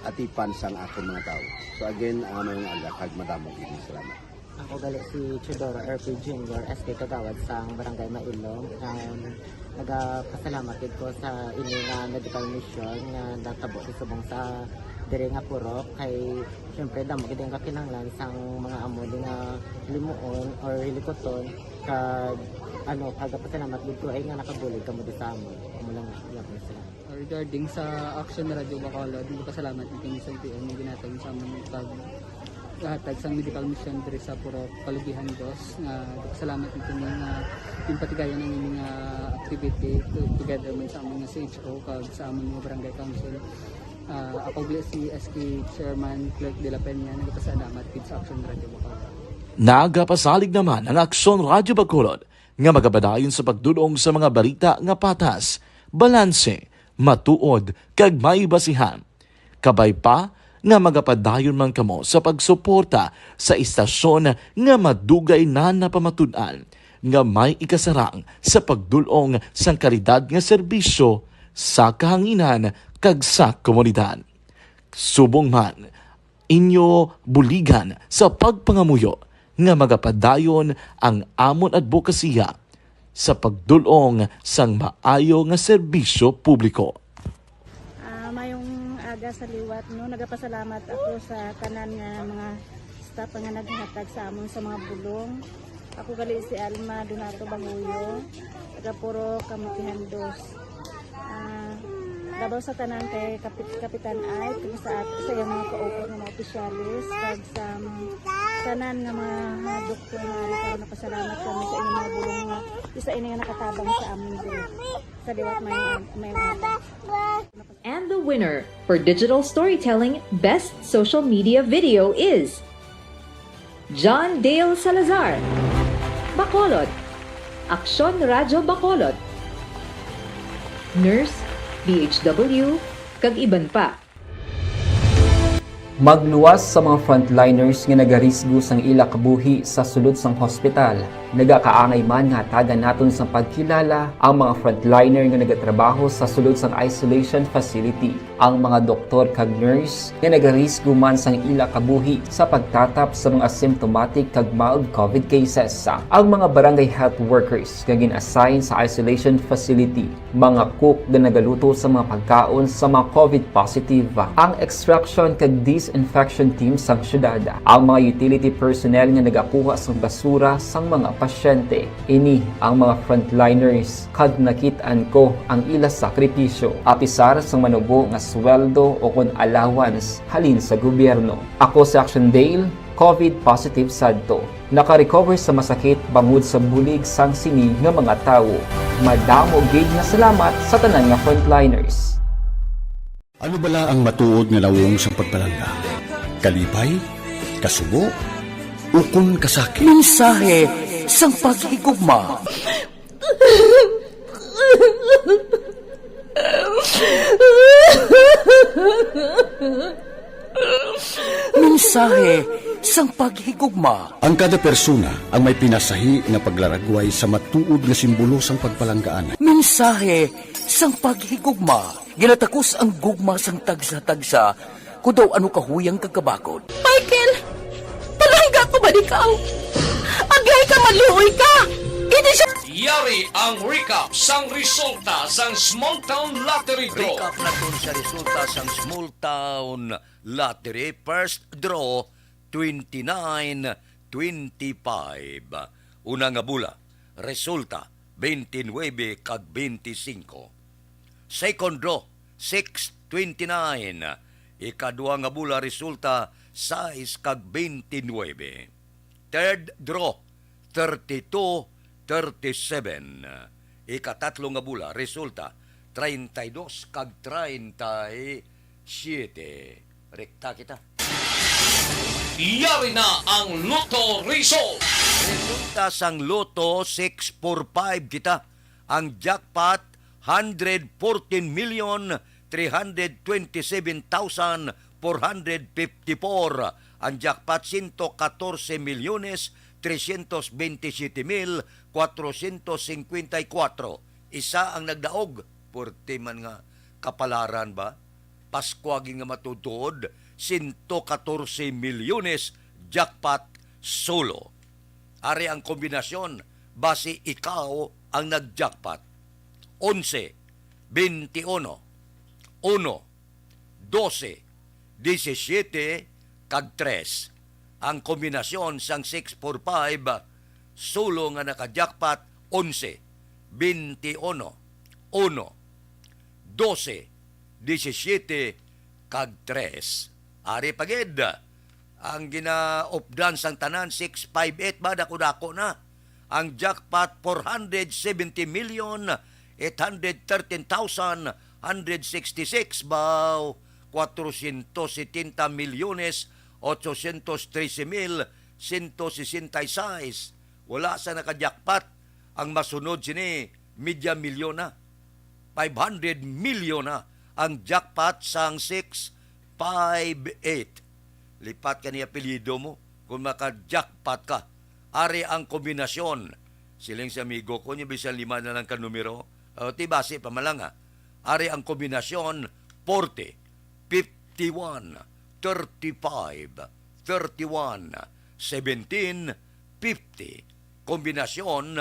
atipan sang akon mga tawo. So again, ah, maayong aga kag madamo gid nga salamat. Ako gali si Teodoro R P Junior, S K Kagawad sang Barangay Mailom. Um, nagapasalamat gid ko sa ini nga medical mission nga natabo sa subong sa diri nga purok. Kay, syempre, damo gid ang kakinahanglan sang mga amo di nga limuon or hilikuton. Kag, ano, nagapasalamat gid ko ay nga nakabulig kamo di sa amo. Amo lang, iya ko na sila. Regarding sa Action Radio Bacolod, nagpasalamat kami sa L T O nga ginhatag sa amon pag-, hatag sang medical mission diri sa Purok Kalubihan Dos, nga nagpasalamat kami nga ginpatigayon ang ini nga activity to-, together man sa amon nga C H O kag sa amon nga barangay council. Ah, ako gali si S K Chairman Clerk de la Peña, nagpasalamat gid sa Action Radio Bacolod. Nagapasalig naman ang Aksyon Radio Bacolod nga magapadayon sa pagdul-ong sa mga balita nga patas, balanse, matuod, kag may basihan. Kabay pa nga magapadayon man kamo sa pagsuporta sa istasyon nga madugay na napamatud-an nga may ikasarang sa pagdul-ong sang kalidad nga serbisyo sa kahanginan kag sa komunidad. Subong man, inyo buligan sa pagpangamuyo nga magapadayon ang amon adbokasiya sa pagdul-ong sang maayo nga serbisyo publiko. Ah, mayong aga sa liwat, no? Nagapasalamat ako sa tanan nga mga staff nga naghatag sa amon sa mga bulong. Ako gali si Alma Donato Banguyo, taga Purok Kamutihan Dos. Ah, labaw sa tanan kay Kapit-, Kapitan Ike, kag sa at-, sa iyang mga kauban nga mga opisyalis, kag sa mga tanan nga mga, mga doktor nga ari karon, napasalamat kami sa inyong mga bulong nga isa ini nga nakatabang sa amon diri. Sa liwat may, may, may And the winner for digital storytelling best social media video is John Dale Salazar, Bacolod, Aksyon Radyo Bacolod, Nurse, D H W, kag iban pa. Magluwas sa mga frontliners nga nagarisgo sang ila kabuhi sa sulod sang hospital. Nagakaangay man nga hatagan naton sang pagkilala ang mga frontliner nga nagatrabaho sa sulod sang isolation facility, ang mga doktor kag nurse nga nagarisgo man sang ila kabuhi sa pagtatap sa mga asymptomatic kag mild covid cases, ang mga barangay health workers nga gin-assign sa isolation facility, mga cook nga nagaluto sa mga pagkaon sa mga covid positive, ang extraction kag disinfection team sang syudad, ang mga utility personnel nga nagakuha sang basura sang mga pasyente. Ini ang mga frontliners, kag nakit-an ko ang ila sakripisyo, apisar sang manubo nga sweldo o kon allowance halin sa gobyerno. Ako si Action Dale, covid positive sadto. Naka-recover sa masakit bangod sa bulig sang sini nga mga tawo. Madamo gid nga salamat sa tanan nga frontliners. Ano bala ang matuod nga nawong sang pagpalangga? Kalipay? Kasubo? Ukon kasakit? Mensahe sang paghigugma. Mensahe sang paghigugma. Ang kada persona ang may pinasahi nga paglaragway sa matuod nga simbolo sang pagpalanggaan. Mensahe sang paghigugma. Ginatakos ang gugma sang tagsa-tagsa, kon daw ano kahuyang kag kabakod. Michael, palangga ko ba ikaw? Agay ka, maluoy ka! Hindi siya Yari ang recap sang resulta sang Small Town Lottery Draw. Recap naton sa resulta sang Small Town Lottery First Draw twenty-nine twenty-five. Una nga bula, resulta twenty-nine kag twenty-five. Second draw, six twenty-nine. Ikadua nga bula, resulta sais kag twenty-nine. Third draw, thirty-two thirty-seven. Ikatatlo nga bula, resulta treinta y dos kag treinta y siete. Rekta kita. Yari na ang Lotto result. Resulta sang Lotto, six four five kita. Ang jackpot, hundred fourteen million three hundred twenty-seven thousand four hundred fifty-four. Ang jackpot, sento katorse milyones tresyentos bentisiete mil kwatrosyentos singkwenta y kuwatro. Isa ang nagdaog. Purti man nga kapalaran ba? Paskwa gid nga matuod-tuod, sento katorse milyones jackpot solo. Ari ang kombinasyon, basi ikaw ang nag-jackpot. Onse, bente uno, uno, dose, disisiete, kag tres. Ang kombinasyon sang six four five, solo nga naka-jackpot, onse, bente uno, uno, dose, disisiete, kag tres. Ari pa gid ang ginaupdan sang tanan, six five eight ba, dako-dako na. Ang jackpot, four hundred seventy million eight hundred thirteen thousand hundred sixty-six, baw, cuatrocientos setenta milyones ochocientos trece mil ciento sesenta y seis. Wala sa naka-jackpot. Ang masunod sini, media milyon na. Five hundred million na ang jackpot sang six five eight. Lipat ka ni apelyido mo kung maka-jackpot ka. Ari ang kombinasyon. Siling si amigo ko, niya bisan lima na lang ka numero. O, ti basi pa man lang, ha. Ari ang kombinasyon, forty, fifty-one, thirty-five, thirty-one, seventeen, fifty. Kombinasyon,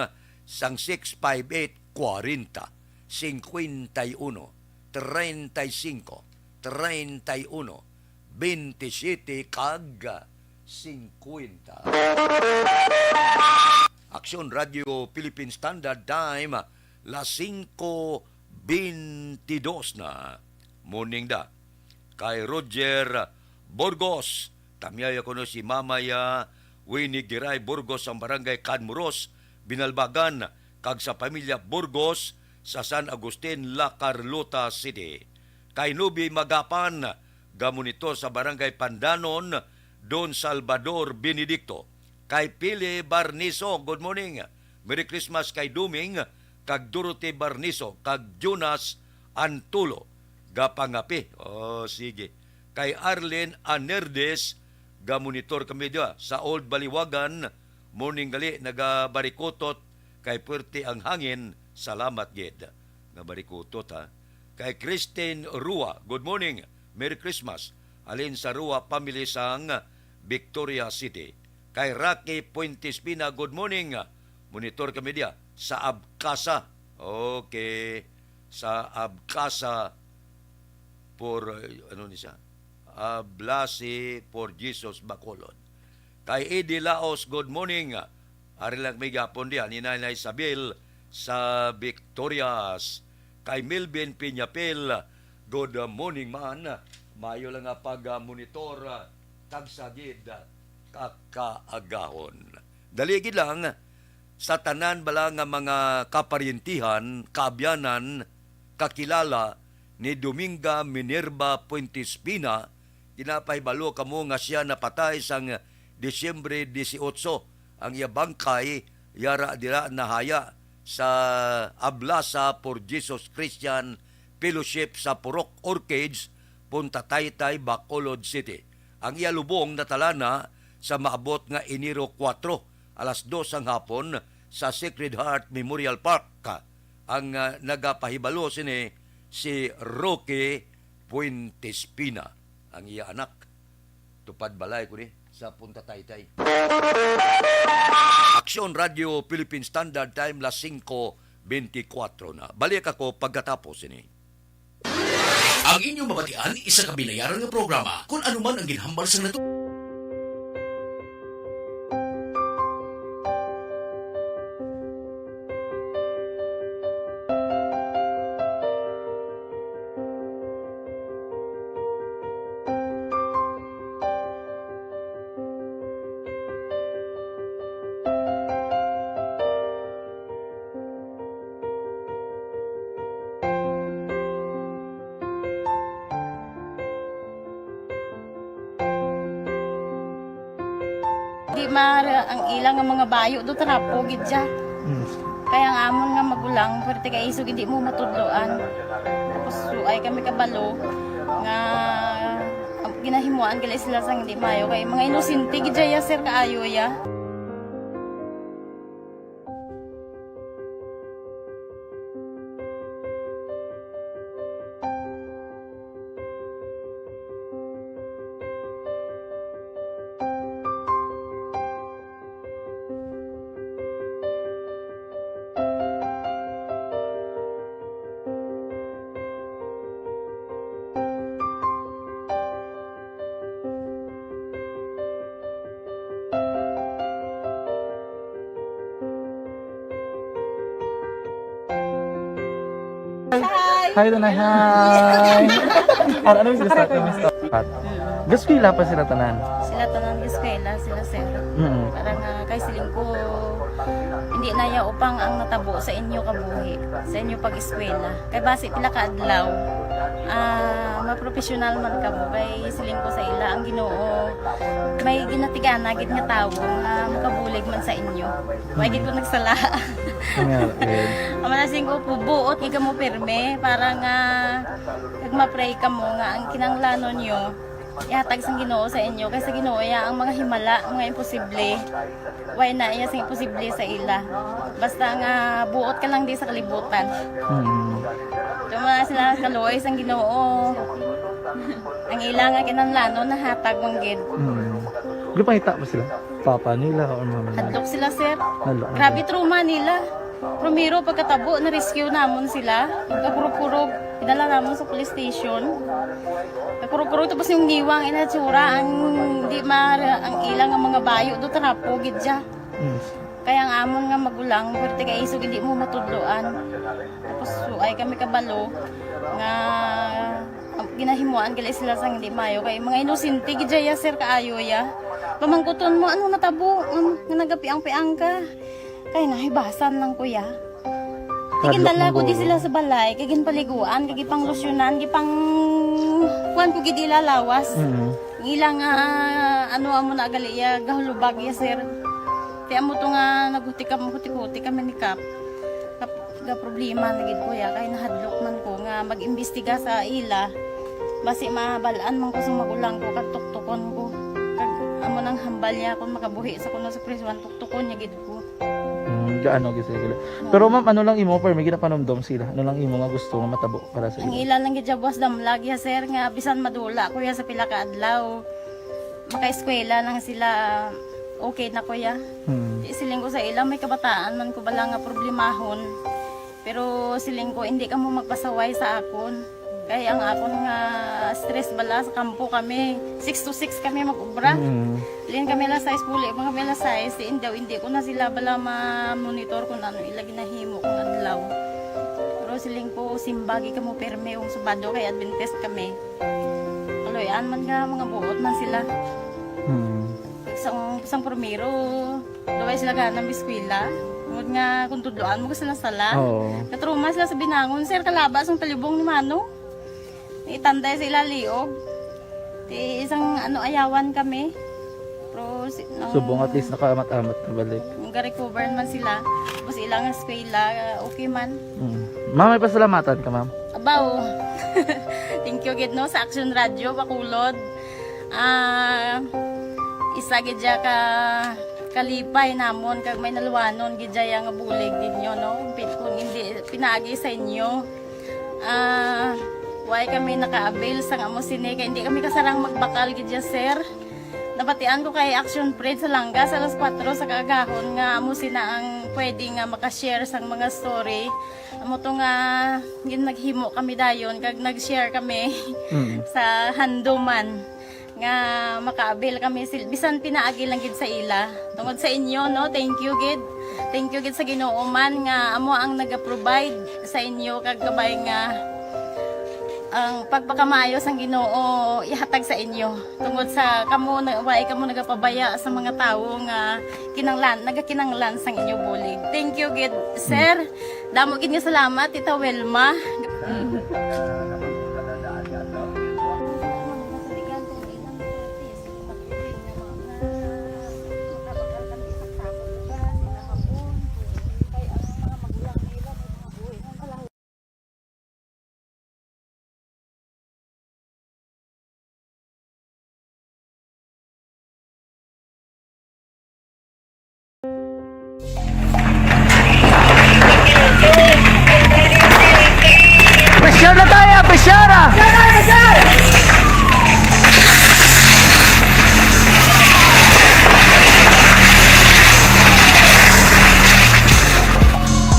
sang six five eight, kwarenta, singkwenta y uno, treinta y cinco, treinta y uno, bente siyete, kag singkwenta. Aksyon Radio Philippine Standard Time, las singko bentidos na. Morning da. Kay Roger Burgos, tamyaya kuno si Mamay, ah, Winnie Giray Burgos, ang barangay Canmuros, Binalbagan, kag sa pamilya Burgos sa San Agustin, La Carlota City. Kay Nubi Magapan, gamonitor sa barangay Pandanon, Don Salvador Benedicto. Kay Pili Barniso, good morning. Merry Christmas kay Duming, kag Dorothy Barniso, kag Jonas Antulo, gapangapi. Oh, sige. Kay Arlene Anerdes, gamonitor kami dia sa Old Baliwagan. Morning gali, nagabarikutot kay puwerte ang hangin. Salamat gid. Nga barikutot, ha. Kay Christine Rua, good morning. Merry Christmas. Halin sa Rua family sang Victoria City. Kay Rocky Puente Espina, good morning. Monitor kami dia sa Abcasa. Okay. Sa Abcasa for, uh, ano ni siya? Ablasi for Jesus, Bacolod. Kay Eddie Laos, good morning. Ari lang may gapon diha ni Nanay Isabel sa Victorias. Kay Melvin Piñapil, good morning man. Mayo lang nga pag-monitor, ah, tagsa gid, ah, ka kaagahon. Dali gid lang, sa tanan bala nga mga kaparyentihan, kaabyanan, kakilala ni Dominga Minerva Puente Espina, ginapahibalo kamo nga sia napatay sang Disyembre dieciocho. Ang iya bangkay yara dira nahaya sa Ablasa for Jesus Christian Fellowship sa Purok Orchids, Punta Taytay, Bacolod City. Ang iya lubong natalana sa maabot nga Enero kuwatro, alas dos sang hapon, sa Sacred Heart Memorial Park. Ang, ah, nagapahibalo sini si Roque Puente Espina, ang iya anak. Tupad balay ko ni sa Punta Taytay. Aksyon Radio Philippine Standard Time, las singko bentikwatro na. Balik ako pagkatapos sini. Ang inyong mabatian, isa ka binayaran nga programa. Kung ano man ang ginhambal sang natu- Di maaari ang ila nga mga bayo do, trapo gid siya. Mm. Kaya ang amon nga magulang, pwerte kay isog hindi mo matudloan. Tapos, so, ay kami kabalo nga, ang ginahimuan gali sila sang hindi maayo. Kay mga inosente gid siya, sir, kaayo ya. Hi! Hi, Tanay. Hi! Ar-, ano yung gusto? Ano yung gusto? Pat. Gaskwela pa sila tanan? Sila tanan gaskwela, sila sir. Mm. Para nga kay siling ko, hindi na ya upang ang natabo sa inyo kabuhi, sa inyo pag-eskwela. Kay basi pila ka adlaw, ah, mapropesyonal man kamo. Kay siling ko sa ila, ang Ginoo may ginatigana gid nga tawo nga makabulig man sa inyo. Wa gid ko nagsala. Nga, eh. Ang mga singko po, buot gid kamo pirme para nga kag ma-pray kamo nga ang kinahanglanon nyo ihatag sang Ginoo sa inyo, kay sa Ginoo ya ang mga himala, mga imposible. Way na iya sing imposible sa ila. Basta nga buot ka lang di sa kalibutan. Mm. Tuma sila kaluoy sang Ginoo. Ang ila nga kinahanglanon nahatag man gid. Mm. Gipangita ba sila? Papa nila or mama nila? Hadlok sila, sir. Hadlok na Grabe sila. Trauma nila. Primero, pagkatabo, na-rescue namon sila. Kakurog-kurog, idala namon sa police station. Kakurog-kurog, tapos yung niwang inatsura, ang di ma-, ang ilang ang mga bayo, do trapo, gid siya. Mm. Kaya ang amon nga magulang, pwerte kay isog, hindi mo matudloan. Tapos, suay kami kabalo nga ginahimuan gali sila sang hindi mayo. Kay mga inosente gid ya, sir, kaayo ya. Pamangkuton mo, "Ano natabo? Um, nga nagapiang-piang ka?" Kay nahibasan lang, kuya. Hadlok gindala ko di sila sa balay, kay ginpaliguan, kay gipanglusyonan, gipang-, kuwan ko gid ila lawas. Mm. Ang ila nga, ano, amo na gali ya, gahulubag ya, sir. Kay amo to nga naghuti kam-, huti-huti kami ni Kap. Kap-, ga problema na gid ko ya, kay nahadlok man ko nga mag-imbestiga sa ila. Basi mabal-an man ko sa magulang ko, kag tuktukon ko. Kag amo nang hambal niya kung makabuhi sa kuno sa prisuan, tuktukon niya gid ko. Mm, gaano gid sila. Oo. Pero ma'am, ano lang imo, permi ginapanumdom sila? Ano lang imo nga gusto nga matabo para sa Ang ila? Ila lang gid siya buwas damlag ya, sir, nga bisan madula ko ya sa pila ka adlaw, makaeskwela lang sila, okay na ko ya. Hmm. Di siling ko sa ila, may kabataan man ko bala nga problemahon. Pero siling ko, hindi kamo magpasaway sa akon. Kay ang akon nga stress bala sa kampo kami, six to six kami mag-ubra. Mm. Lin kami alas sais, puli man kami alas sais, si Indaw, hindi ko na sila bala ma-monitor kung ano ila ginahimo kung adlaw. Pero siling ko, simbagi kamo perme kung Sabado kay Adventist kami. Kaluy-an man nga, mga buot man sila. Mm. Sang, sang primero, Daway sila gana mag-eskwela. Tungod nga kung tudloan mo sila sala. Oo. Natrauma sila sa binangon, sir, kalaba sang talibong ni Mano. Itanday sa ila liog. Ti isang ano, ayawan kami. Pero si, ang Subong at least nakaamat-amat na balik. Nga-recover man sila. Tapos ilang eskwela, okay man. Mm. Ma'am, may pasalamatan ka, ma'am? Abaw. Thank you gid, no, sa Action Radio Bacolod. Ah, isa gid siya ka kalipay namon kag may naluwanon gid siya nga bulig ninyo, no? Pi-, kung hindi pinaagi sa inyo, ah, way kami naka-avail sang amo sini kay hindi kami kasarang magbakal gid siya, sir. Nabatian ko kay Action Fred sa Langga sa alas kuwatro sa kaagahon nga amo sina ang pwede nga maka-share sang mga story. Amo to nga gin-, naghimo kami dayon kag nag-share kami Mm. sa handuman nga maka-avail kami sil-, bisan pinaagi lang gid sa ila. Tungod sa inyo, no, thank you gid. Thank you gid sa Ginoo man nga amo ang naga-provide sa inyo kag kabay nga ang pagpakamaayo sang Ginoo ihatag sa inyo. Tungod sa kamo na, way kamo nagapabaya sa mga tawo nga kinanglan, nagakinanglan sang inyo bulig. Thank you gid, sir. Damo gid nga salamat, Tita Wilma. Pressure na tayo, pressure ah!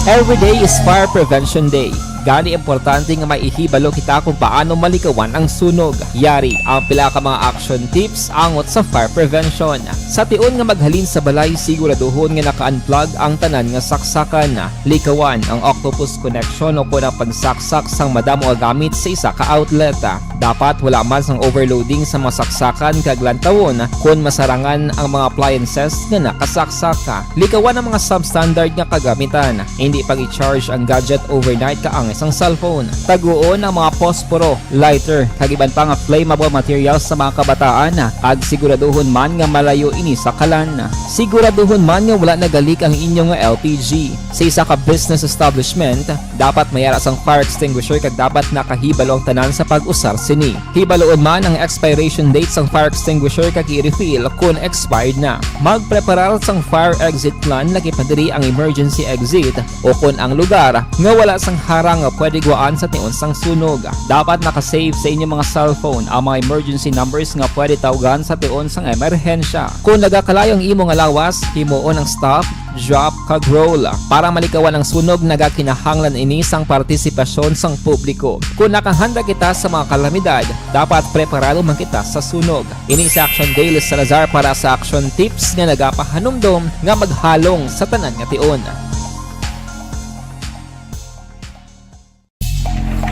Every day is Fire Prevention Day. Gani, importante nga may ihibalo kita kung paano malikawan ang sunog. Yari ang pila ka mga action tips angot sa fire prevention. Sa tion nga maghalin sa balay, siguraduhon nga naka-unplug ang tanan nga saksakan. Likawan ang octopus connection o kon ang pagsaksak sang madamo nga gamit sa isa ka outlet. Dapat wala man sang overloading sa mga saksakan kag lantawon kon masarangan ang mga appliances nga nakasaksak. Likawan ang mga substandard nga kagamitan. Hindi pag-i-charge ang gadget overnight kaangay sang cellphone. Taguon ang mga posporo, lighter, kag iban pa nga flammable materials sa mga kabataan, kag siguraduhon man nga malayo ini sa kalan. Siguraduhon man nga wala nagalik ang inyo nga L P G. Sa isa ka business establishment, dapat may ara sang fire extinguisher kag dapat nakahibalo ang tanan sa pag-usar sini. Hibaloon man ang expiration date sang fire extinguisher kag i-refill kon expired na. Magpreparar sang fire exit plan, lakip na diri ang emergency exit o kon ang lugar nga wala sang harang nga pwede gwaan sa tion sang sunog. Dapat naka-save sa inyong mga cellphone ang mga emergency numbers nga pwede tawgan sa tion sang emerhensya. Kung nagakalayo ang imo nga lawas, himuon ang stop, drop, kag roll. Para malikawan ang sunog, nagakinahanglan ini sang partisipasyon sang publiko. Kung nakahanda kita sa mga kalamidad, dapat preparado man kita sa sunog. Ini si Action Dale Salazar para sa Action Tips nga nagapahanumdom nga maghalong sa tanan nga tion.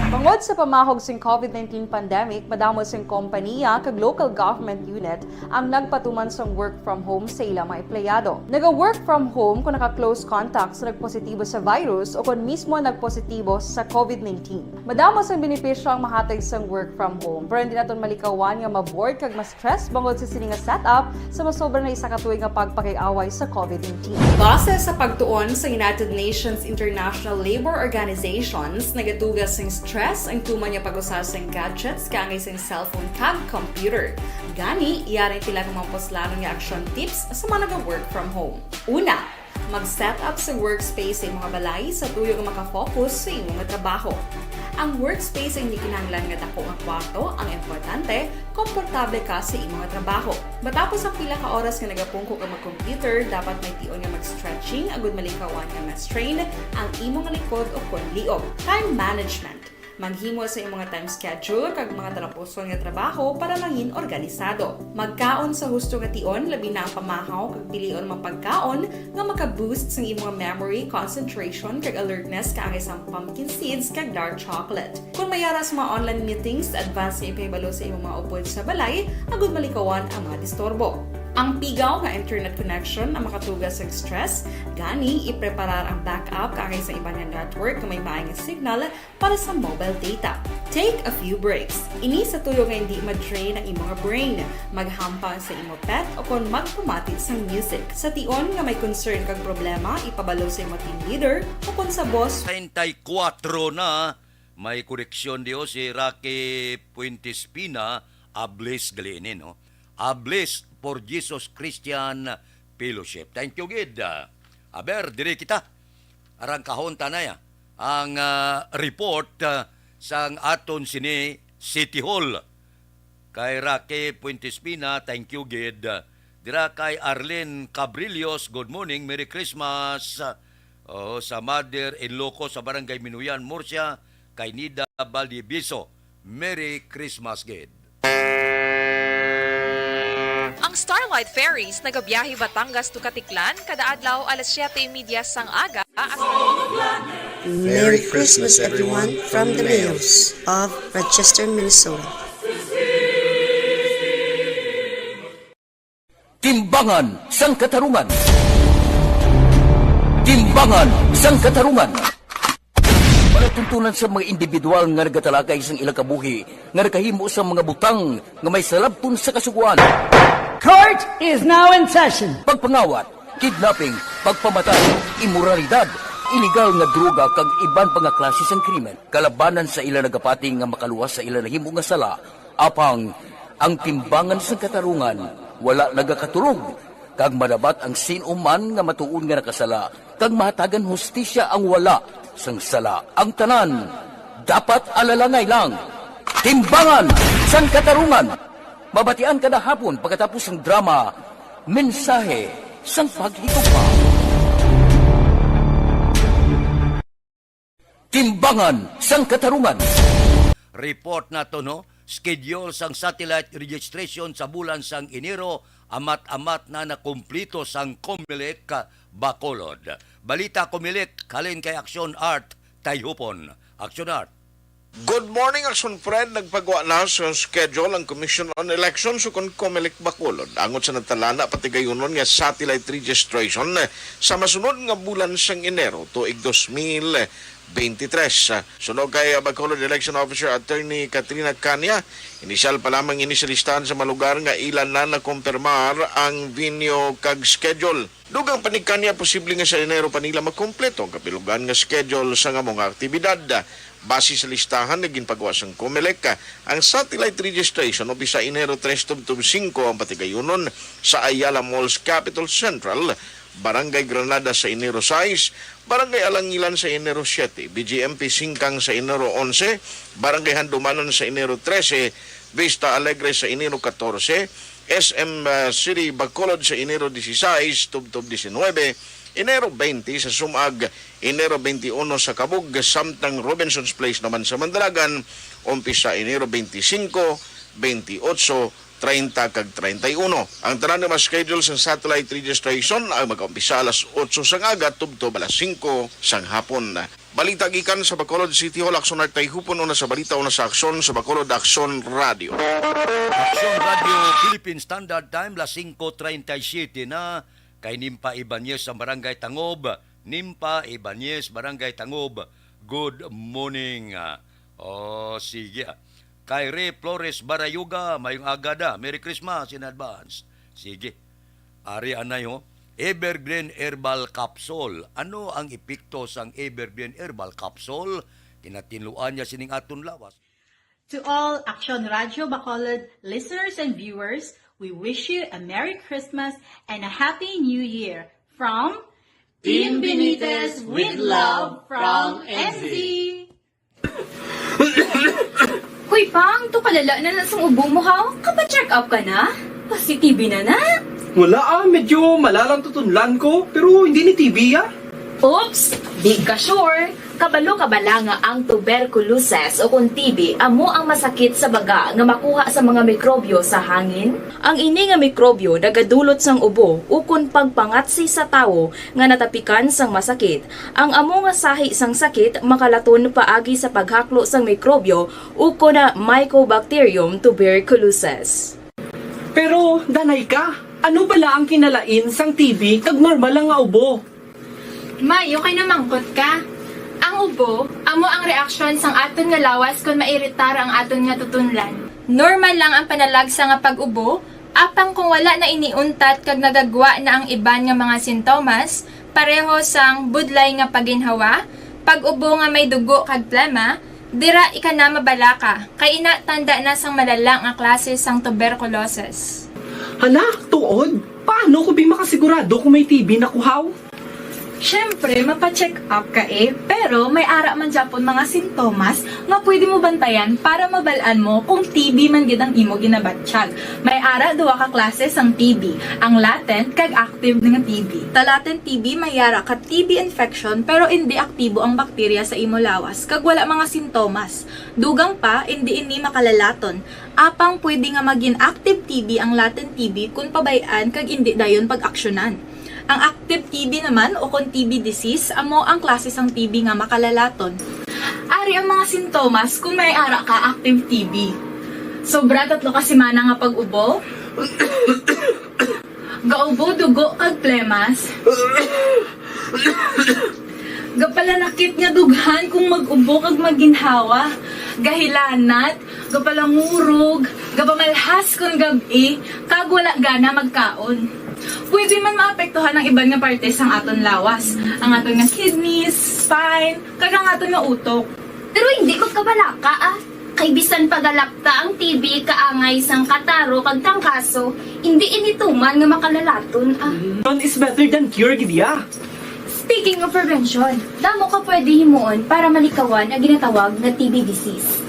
Bangod sa pamahog sing covid nineteen pandemic, madamo sing kompaniya kag local government unit ang nagpatuman sang work from home sa ila mga empleyado. Naga-work from home kung naka-close contact sa nagpositibo sa virus o kon mismo nagpositibo sa covid nineteen. Madamo sang benepisyo ang mahatag sang work from home, pero hindi naton malikawan nga ma-bored kag ma-stress bangod sa sini nga setup sa masobra na isa ka tuig nga pagpakig-away sa covid nineteen. Base sa pagtuon sa United Nations International Labour Organizations, nagatuga sing stress ang tuman nga pag-usa sing gadgets kaangay sing cellphone kag computer. Gani, yari ang pila ka mga puslanon nga action tips sa mga naga-work from home. Una, mag-set up sa workspace sa imong balay sa tuyo nga makafocus sa imong trabaho. Ang workspace ay hindi kinahanglan nga dako nga kwarto, ang importante, komportable ka sa imong trabaho. Matapos ang pila ka oras nga nagapungko ka mag-computer, dapat may tion nga mag-stretching agud malikawan nga ma-strain ang imong likod o kon liog. Time management. Maghimo sa imong time schedule kag mga talapuson nga trabaho para mangin organisado. Magkaon sa husto nga tion, labi na ang pamahaw kag pilion nga pagkaon nga maka-boost sang imong memory, concentration, kag alertness kaangay sang pumpkin seeds kag dark chocolate. Kung may ara sa mga online meetings, advance nga ipahibalo sa imong mga upod sa balay agud malikawan ang mga disturbo. Ang pigaw nga internet connection ang makatuga sa stress, gani ipreparar ang backup kaangay sa iban nga network nga may maay nga signal para sa mobile data. Take a few breaks. Ini sa tuyo nga hindi ma-drain ang imong brain. Maghampang sa imo pet o kon magpamati sang music. Sa tion nga may concern kag problema, ipabalo sa imo team leader o kon sa boss. Treinta y cuatro na, may koreksyon diyo si Rocky Fuentes Pina, a bless gali ini, no? A bless for Jesus Christian Fellowship. Thank you, gid. Aber, diri kita. Arang kahon ta na ya ang, ah, report, ah, sang aton sini City Hall. Kay Rocky Fuentes Pina, thank you, gid. Dira kay Arlene Cabrillos, good morning, Merry Christmas. Oh, sa mother-in-law ko sa Barangay Minuyan, Murcia, kay Nida Valdivieso, Merry Christmas, gid. Ang Starlight Ferries nagabiyahe Batangas to Caticlan kada adlaw alas siyete y media sang aga. Merry Christmas, everyone, from the Mayos of Rochester, Minnesota. Timbangan sang Katarungan. Timbangan sang Katarungan. Palatuntunan sa mga individual nga nagatalakay sang ilang kabuhi nga nakahimo sa mga butang nga may salabton sa Kasugoan. Court is now in session. Pagpangawat, kidnapping, pagpamatay, imoralidad, iligal nga droga kag iban pa nga klase sang krimen. Kalabanan sa ila nagapati nga makaluwas sa ila nahimo nga sala, apang ang timbangan sang katarungan wala nagakaturog, kag madabat ang sin-o man nga matuod nga nakasala, kag mahatagan hustisya ang wala sang sala. Ang tanan dapat alalangay lang. Timbangan sang Katarungan. Mabatian kada hapon pagkatapos sang drama, Mensahe sang Paghigugma. Timbangan sang Katarungan. Report nato, no? Schedule sang satellite registration sa bulan sang Enero, amat-amat na nakumpleto sang Comelec Bacolod. Balita Comelec, halin kay Action Art Tayhupon. Action Art. Good morning, Action Fred. Nagpagwa na sa schedule ang Commission on Elections ukon Comelec Bacolod angot sa natalana patigayunon nga satellite registration sa masunod nga bulan sang Enero tuig dos mil twenty-three. Suno kay Bacolod Election Officer Attorney Katrina Cania, inisyal pa lamang ini sa listahan sa mga lugar nga ila na nakumpirmar ang venue kag schedule. Dugang pa ni Cania, posible nga sa Enero pa nila makumpleto ang kapilugan nga schedule sa amo nga aktibidad. Base sa listahan nga ginpagawa sang Comelec, ang satellite registration umpisa Enero tres tubtob singko ang patigayunon sa Ayala Malls Capitol Central, Barangay Granada sa Enero sais, Barangay Alangilan sa Enero siete, B G M P Singkang sa Enero onse, Barangay Handumanan sa Enero trese, Vista Alegre sa Enero katorse, S M, ah, City Bacolod sa Enero dieciséis tubtob diecinuebe, Enero veinte sa Sumag, Enero veintiuno sa Cabug, samtang Robinson's Place naman sa Mandalagan, umpisa Enero veinticinco, veintiocho, treinta kag treinta y uno. Ang tanan nga mga schedule sa satellite registration ay magkaumpisa alas otso sang aga tubtob alas singko sang hapon. Balita gikan sa Bacolod City Hall, Aksyon Art Tayhupon, una sa balita, una sa aksyon sa Bacolod Aksyon Radio. Aksyon Radio Philippine Standard Time, las singko treinta y siete na. Kay Nimpa Ibanez ang Barangay Tangob. Nimpa Ibanez, Barangay Tangob. Good morning. Ah, oh, sige. Kay Ray Flores Barayoga, mayong aga da. Merry Christmas in advance. Sige. Ari anay, oh. Evergreen Herbal Capsule. Ano ang epekto sang Evergreen Herbal Capsule? Kinatinluan niya sining aton lawas. To all Action Radio Bacolod listeners and viewers, we wish you a Merry Christmas and a Happy New Year from Team Benitez with love from N Z. Hoy, Pang, to kalala na lang sang ubo mo, ha? Kapa-check up ka na? Positive na na. Wala, ah, medyo malalang tutunlan ko, pero hindi ni T B, ah. Oops! Di ka sure? Kabalo ka bala nga ang tuberculosis o kon T B amo ang masakit sa baga nga makuha sa mga mikrobyo sa hangin? Ang ini nga mikrobyo nagadulot sang ubo ukon pagpangatsi sa tawo nga natapikan sang masakit. Ang amo nga sahi sang sakit makalaton paagi sa paghaklo sang mikrobyo ukon na Mycobacterium tuberculosis. Pero, danay ka, ano bala ang kinalain sang T B kag normal lang nga ubo? May, okay na mangkot ka. Ang ubo, amo ang reaksyon sang aton nga lawas kon mairitar ang aton nga tutunlan. Normal lang ang panalagsa nga pag-ubo, apang kung wala na ini untat kag nagagwa na ang iban nga mga sintomas, pareho sang budlay nga paginhawa, pag-ubo nga may dugo kag plema, dira ika na mabalaka, kay ina tanda na sang malala nga klase sang tuberculosis. Hala, tuod? Paano ko bi makasigurado kung may T B na ko, haw? Siyempre, mapa-check up ka eh, pero may ara man gyapon mga sintomas nga pwede mo bantayan para mabal-an mo kung T B man gid ang imo ginabatyag. May ara duha ka klase sang T B, ang latent kag active nga T B. Sa latent T B, may ara ka T B infection pero indi aktibo ang bakterya sa imo lawas kag wala mga sintomas. Dugang pa, indi ini makalalaton. Apang pwede nga magin active T B ang latent T B kon pabay-an kag indi dayon pag-aksyonan. Ang active T B naman o kon T B disease amo ang klase sang T B nga makalalaton. Ari ang mga sintomas kon may ara ka active T B. Sobra tatlo ka semana nga pag-ubo. Gaubo dugo kag plemas. Gapalanakit nga dughan kung mag-ubo kag maginhawa. Gahilanat, gapalangurog, gapamalhas kon gab-i, kag wala gana magkaon. Pwede man maapektuhan ang iban nga parte sang aton lawas, ang aton nga kidneys, spine, kag ang aton nga utok. Pero hindi magkabalaka, ah. Kay bisan pagalapta ang T B kaangay sang kataro kag trangkaso, hindi ini tuman nga makalalaton, ah. Prevention is better than cure, gid ya. Speaking of prevention, damo ka pwede himuon para malikawan ang ginatawag nga T B disease.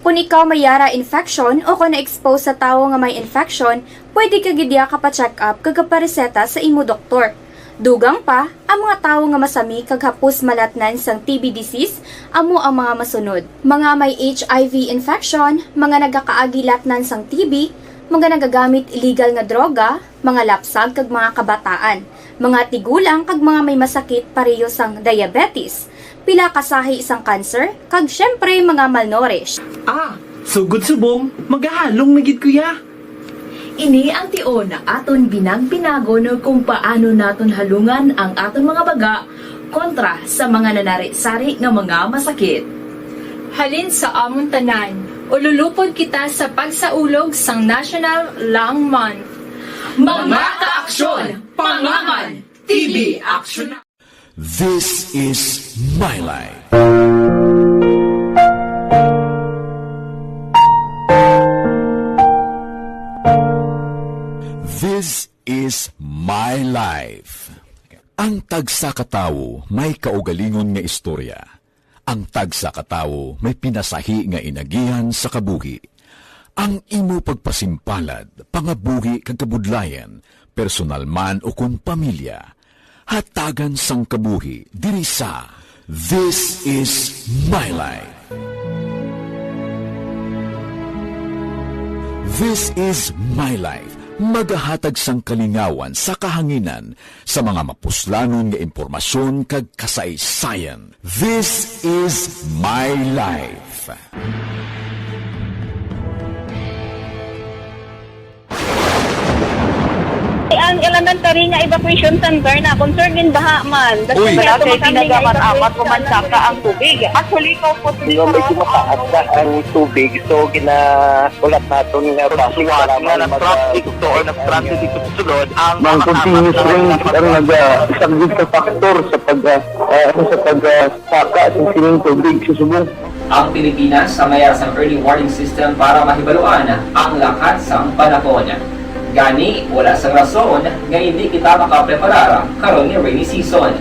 Kung ikaw may yara infection o kung na-expose sa tawo nga may infection, pwede ka gid ya kapa-check up kag kapareseta sa imo doktor. Dugang pa, ang mga tawo nga masami kag hapos malatnan sang T B disease amo ang mga masunod: mga may H I V infection, mga nagakaagi latnan sang T B, mga nagagamit illegal nga droga, mga lapsag kag mga kabataan, mga tigulang kag mga may masakit pareho sang diabetes, pila ka sahi sang cancer, kag siyempre mga malnourished. Ah, sugod subong, magahalong na gid ko ya. Ini ang tion nga aton binag-binagon kung paano naton halungan ang aton mga baga kontra sa mga nanari-sari nga mga masakit. Halin sa amon tanan, ululupod kita sa pagsaulog sang National Lung Month. Mga kaaksyon, pangaman, T B aksyon! This is My Life. This is My Life. Okay. Ang tagsa ka tawo may kaugalingon nga istorya. Ang tagsa ka tawo may pinasahi nga inagihan sa kabuhi. Ang imo pagpasimpalad, pangabuhi kag kabudlayan, personal man ukon pamilya, hatagan sang kabuhi diri sa This Is My Life. This Is My Life, magahatag sang kalingawan sa kahanginan sa mga mapuslanon nga impormasyon kag kasaysayan. This Is My Life. Ang elementary nga evacuation center na concerned in baha man. That's Uy. why Wala ako kay makami nga ginagaman-amat evacuate sa kumansaka ang tubig. Actually, ikaw po, Di ba, medyo mataas na ang tubig, so gina-, ulat naton nga Pagsuwat nga nag-traffic to or nag-transit ito sa sulod, ang Mang mga continuous kasama rain ang nagasaglit sa faktor sa pag, ah, ah, ano, sa pag, ah, saka sa sining tubig sa subong. Ang Pilipinas sa mayar sang early warning system para mahibaluan ang lakat sang panahon. Gani, wala sang rason nga hindi kita makapreparar karon nga rainy season.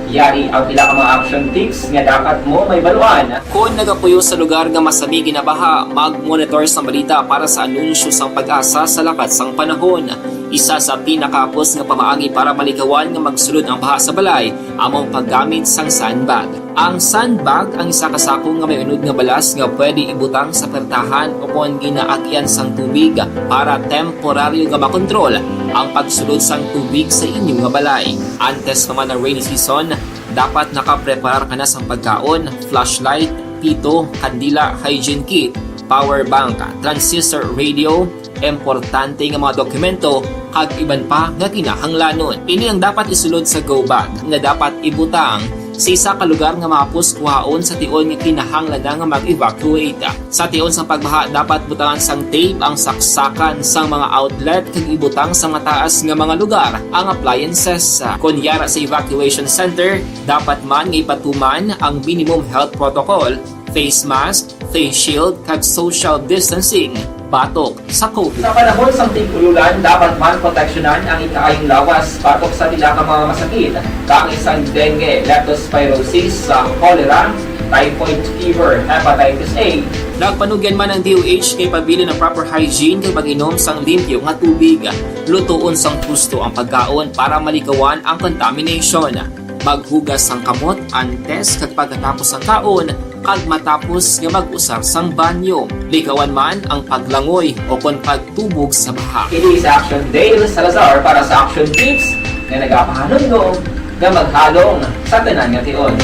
Yari ang pila ka mga action tips nga dapat mo mahibaluan. Kon nagapuyo sa lugar nga masami ginabaha, mag-monitor sang balita para sa anunsyo sang PAGASA sa lakat sang panahon. Isa sa pinakahapos nga pamaagi para malikawan nga magsulod ang baha sa balay amo ang paggamit sang sandbag. Ang sandbag ang isa ka sako nga may unod nga balas nga pwede ibutang sa pertahan o kon ginaagyan sang tubig para temporaryo nga makontrol ang pagsulod sang tubig sa inyo nga balay. Antes pa man ang rainy season, dapat nakapreparar ka na sang pagkaon, flashlight, pito, kandila, hygiene kit, power bank, transistor radio, importante nga mga dokumento, kag iban pa nga kinahanglanon. Ini ang dapat isulod sa go bag nga dapat ibutang sa isa ka lugar nga mahapos kuhaon sa tion nga kinahanglan na nga mag-evacuate. Sa tion sang pagbaha, dapat butangan sang tape ang saksakan sang mga outlet kag ibutang sa mataas nga mga lugar ang appliances. Kon yara sa evacuation center, dapat man nga ipatuman ang minimum health protocol, face mask, face shield, kag social distancing batok sa COVID. Sa panahon sang tig-ululan, dapat man proteksyonan ang ikaayong lawas batok sa pila ka mga masakit, kaangay sang dengue, leptospirosis, sa cholera, typhoid fever, hepatitis A. Nagpanugyan man ang D O H kay pabilin ang proper hygiene kag pag-inom sang limpyo nga tubig. Lutoon sang husto ang pagkaon para malikawan ang contamination. Maghugas sang kamot antes kag pagkatapos sang kaon kag matapos nga mag-usar sang banyo. Likawan man ang paglangoy o kon pagtubog sa baha. Ini si Action Dale Salazar para sa Action Tips nga nagapahanumdom nga maghalong sa tanan nga tion.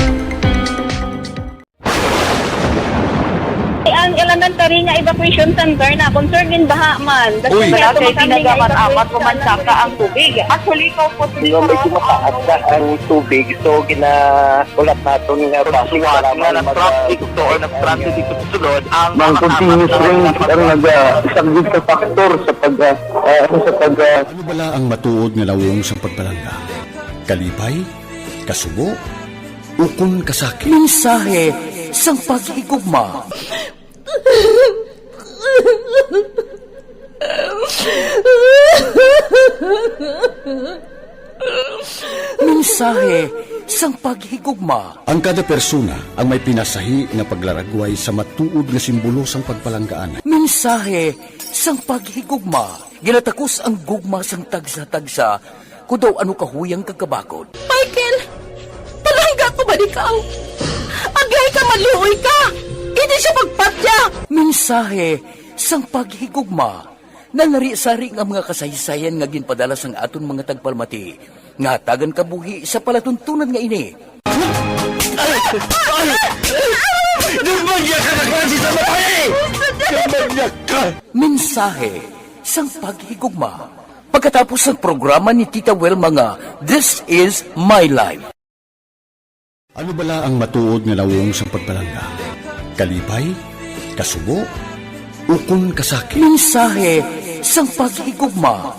Ang elementary nga evacuation center na concerned in baha man. That's Uy. why Wala ako kay makami nga ginagaman-amat evacuate sa kumansaka ang tubig. Actually, ikaw po, Di ba, medyo mataas na ang tubig, so gina-, ulat naton nga Pagsuwat nga nag-traffic to or nag-transit ito sa sulod, ang Mang mga continuous kasama rain na ang nagasaglit sa faktor sa pag, ah, ah, ano, sa pag, ah, Ano bala ang matuod nga nawong sang pagpalangga? Kalipay? Kasubo? Ukon kasakit? Mensahe sang paghigugma. Mensahe sang paghigugma. Ang kada persona ang may pinasahi nga paglaragway sa matuod nga simbolo sang pagpalanggaan. Mensahe sang paghigugma. Ginatakos ang gugma sang tagsa-tagsa, kon daw ano kahuyang kag kabakod. Michael, palangga ko ba ikaw? Agay ka, maluoy ka! Hindi siya pagpatya! Mensahe sang paghigugma. Nanari-sari nga mga kasaysayan nga ginpadala sang aton mga tagpalamati nga hatagan kabuhi sa palatuntunan nga ini. Ay! Ay! Demonyo ka na klase sa babae! Demonyo ka! Mensahe sang paghigugma. Pagkatapos sang programa ni Tita Wilma nga This Is My Life. Ano bala ang matuod nga nawong sang pagpalangga? Kalipay? Kasubo? Ukon kasakit? Mensahe sang paghigugma.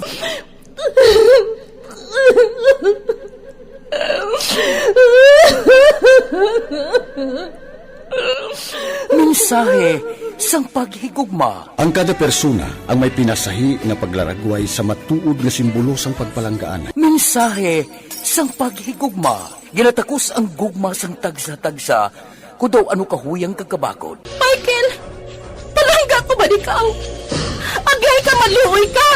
Mensahe sang paghigugma. Ang kada persona ang may pinasahi nga paglaragway sa matuod nga simbolo sang pagpalanggaan. Mensahe Sang paghigugma, ginatakos ang gugma sang tagsa-tagsa, kun daw ano kahuyang kag kabakod. Michael, palangga ko ba ikaw? Agay ka, maluoy ka!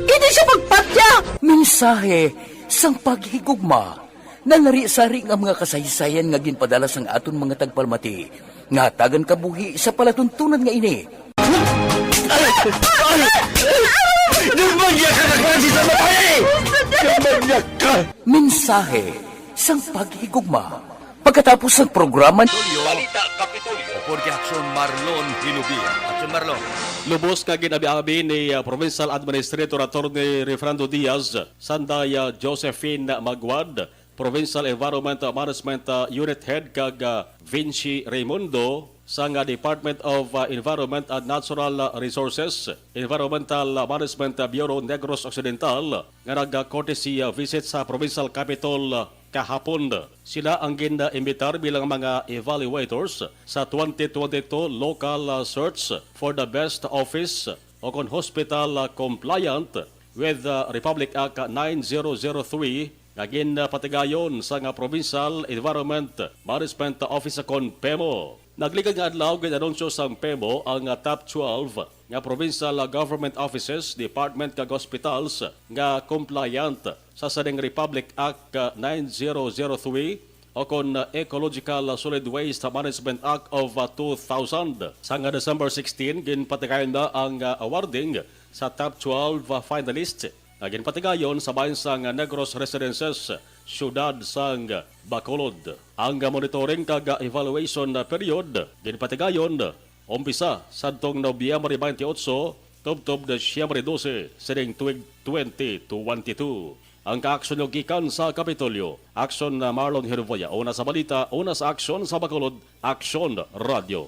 Hindi siya magpatya! Mensahe sang paghigugma. Nalari-sari nga mga kasaysayan nga ginpadala sang aton mga tagpalamati nga hatagan kabuhi sa palatuntunan nga ini. Ay! Ay! Ay! Demonyo ka, kaklase sa babae! Demonyo ka! Mensahe sang paghigugma. Pagkatapos sang programa, Balita Kapitolyo. Upod kay Aksyon Marlon Hinubia. Aksyon Marlon. Lubos nga gin-abi-abi ni, ah, Provincial Administrator Attorney Refrando Diaz, sanday, ah, Josephine Maguad, Provincial Environment Management, ah, Unit Head, kag, ah, Vinci Raimundo sang, ah, Department of, ah, Environment and Natural, ah, Resources, Environmental, ah, Management, ah, Bureau Negros Occidental, nga nag-courtesy, ah, visit sa Provincial Capitol, ah, kahapon. Sila ang gin-imbitar bilang mga evaluators sa twenty twenty-two local, ah, search for the best office o kon hospital, ah, compliant with, ah, Republic Act nine zero zero three nga ginpatigayon sang, ah, Provincial Environment Management Office kon PEMO. Nagligad nga adlaw, gin-anunsyo sang PEMO ang, ah, top twelve nga provincial, ah, government offices, department kag hospitals nga compliant sa sining Republic Act, ah, nine zero zero three o kon, ah, Ecological Solid Waste Management Act of, ah, two thousand. Sang, ah, December sixteen, ginpatigayon na ang, ah, awarding sa top twelve, ah, finalist nga ginpatigayon sa bahin sang Negros Residences, siyudad sang Bacolod. Ang monitoring kag evaluation period ginpatigayon umpisa sadtong Nobyembre twenty-eight tubtob Disyembre dose sining tuig twenty twenty-two. Ang kaaksyon gikan sa Kapitolyo, Aksyon Marlon Hervoya, una sa balita, una sa aksyon sa Bacolod, Aksyon Radio.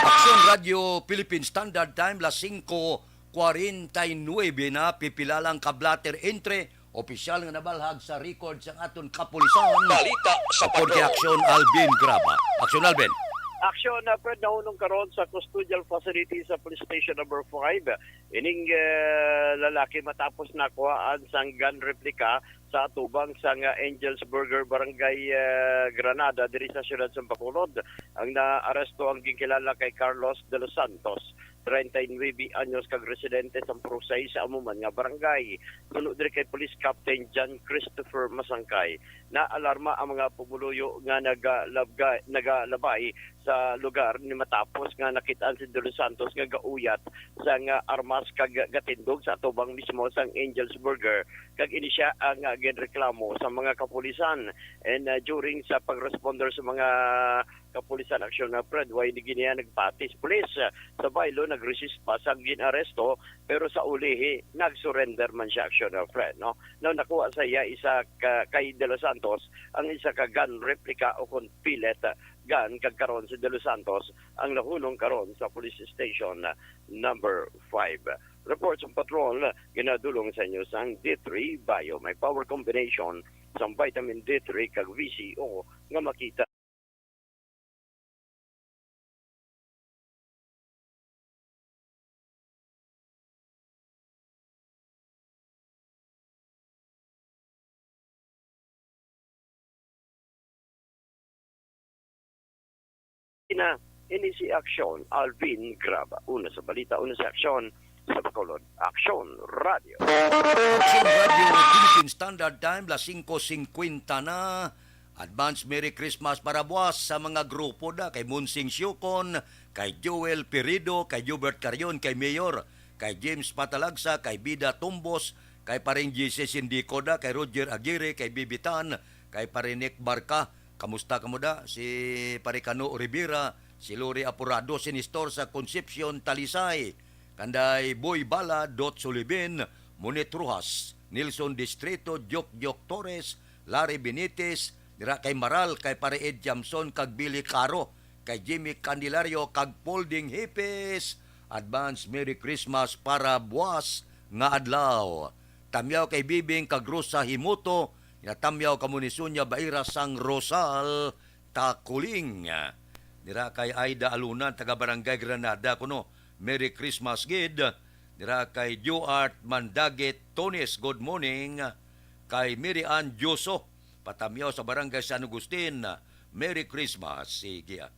Aksyon Radio Philippine Standard Time, las singko kwarenta y nuebe na, pipila lang ka blotter entry, opisyal nga nabalhag sa record sang aton kapulisan. Balita sa Report kay Patrol. Aksyon Alvin Graba. Aksyon Alvin. Aksyon na, Fred, nahunong karon sa custodial facility sa Police Station Number Five. Ining, eh, lalaki matapos nakuhaan sang gun replica sa atubang sang, ah, Angels Burger, Barangay, eh, Granada, diri sa siyudad sa Bacolod. Ang naaresto ang ginkilala kay Carlos de los Santos, treinta y nueve anyos, kag residente sa Purusay sa amo man nga barangay. Suno diri kay Police Captain John Christopher Masangkay, naalarma ang mga pumuluyo nga nagalabga-, nagalabay sa lugar ni matapos nga nakit-an si De Los Santos nga gauyat sang armas kag gatindog sa atubang mismo sang Angels Burger, kag ini sia ang, ah, ginreklamo sa mga kapulisan. And, ah, during sa pag-responder sa mga kapulisan aksyon na, Fred, way ni giniya nagpati sa pulis, ah, sa baylo, nag-resist pa sa gin-aresto, pero sa ulihi nag-surrender man sia aksyon na, Fred, no? Now, nakuha sa iya isa ka, kay De Los Santos, ang isa ka gun replica o kon pellet, ah, gun, kag karon si De Los Santos ang nahunong karon sa Police Station, ah, Number Five. Report sa patrol, ginadulong sa inyo sang D three Bio. May power combination sang vitamin D three kag V C O nga makita. Na, ini si Aksyon Alvin Graba. Una sa balita, una sa aksyon sa Bacolod. Aksyon Radio. Aksyon Radio, Philippine Standard Time, las singko singkwenta na. Advance Merry Christmas para buwas sa mga grupo da, kay Monsing Siocon, kay Joel Pirido, kay Jobert Carion, kay Mayor, kay James Patalagsa, kay Bida Tumbos, kay Paring J C Sindico da, kay Roger Aguirre, kay Bibitan, kay Pare Nick Barca. Kamusta kamo da? Si Pare Cano Rivera, si Lori Apurado, si Nestor sa Concepcion, Talisay, kanday Boy Bala, Dot Sulibin, Monet Rojas, Nelson Distrito, Jok Jok Torres, Larry Benitez, dira kay Maral, kay Pare Ed Jamson, kag Billy Caro, kay Jimmy Candelario, kag Polding Hipis. Advance Merry Christmas para buwas nga adlaw. Tamyaw kay Bibing kag Rosa Himuto, nga tamyaw kamo ni Sonia Baira sang Rosal, Takuling. Dira kay Aida Alunan, taga Barangay Granada, kuno, Merry Christmas gid. Dira kay Joart Mandagit Tones, good morning. kay Mary Ann Dioso, patamyaw sa Barangay San Agustin. Merry Christmas, sige, ah.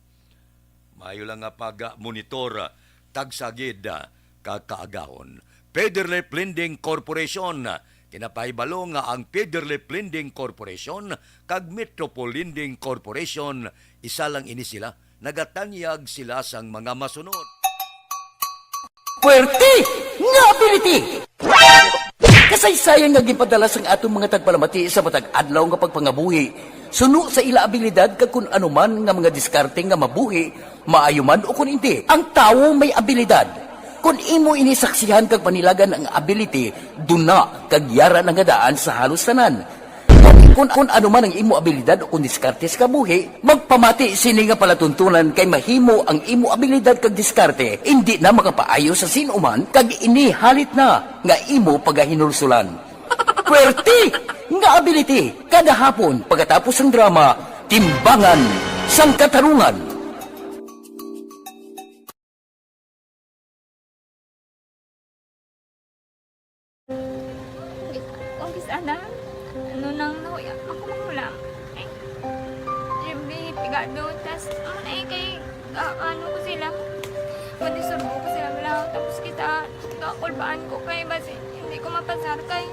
Maayo lang nga pag-monitor, ah, tagsa gid, ah, ka kaagahon. Federlip Lending Corporation, ah, kinapahibalo nga ang Federlip Lending Corporation kag Metropol Lending Corporation, isa lang ini sila. Nagatanyag sila sang mga masunod. Puwerte nga ability! Kasaysayan nga ginpadala sang aton mga tagpalamati sa matag adlaw nga pagpangabuhi, suno sa ila abilidad kag kun ano man nga mga diskarte nga mabuhi, maayo man o kun indi, ang tawo may abilidad. Kun imo ini saksihan kag panilagan ang ability, duna kag yara na nga daan sa halos tanan. Kun, kun ano man ang imo abilidad o kun diskarte sa kabuhi, magpamati sini nga palatuntunan kay mahimo ang imo abilidad kag diskarte indi na makapaayo sa sin-o man kag ini halit na nga imo pagahinulsulan. Puwerte nga ability kada hapon pagkatapos sang drama, Timbangan sang Katarungan. Kung kis-a na, ano nang nahuya ako manghulam. Eh, siyempre, pigado, tas, ano na eh, kay, ah, ano ko sila, madisurbo ko sila, wala, tapos kita, kakulbaan ko kay, basi, hindi ko mapasar kay.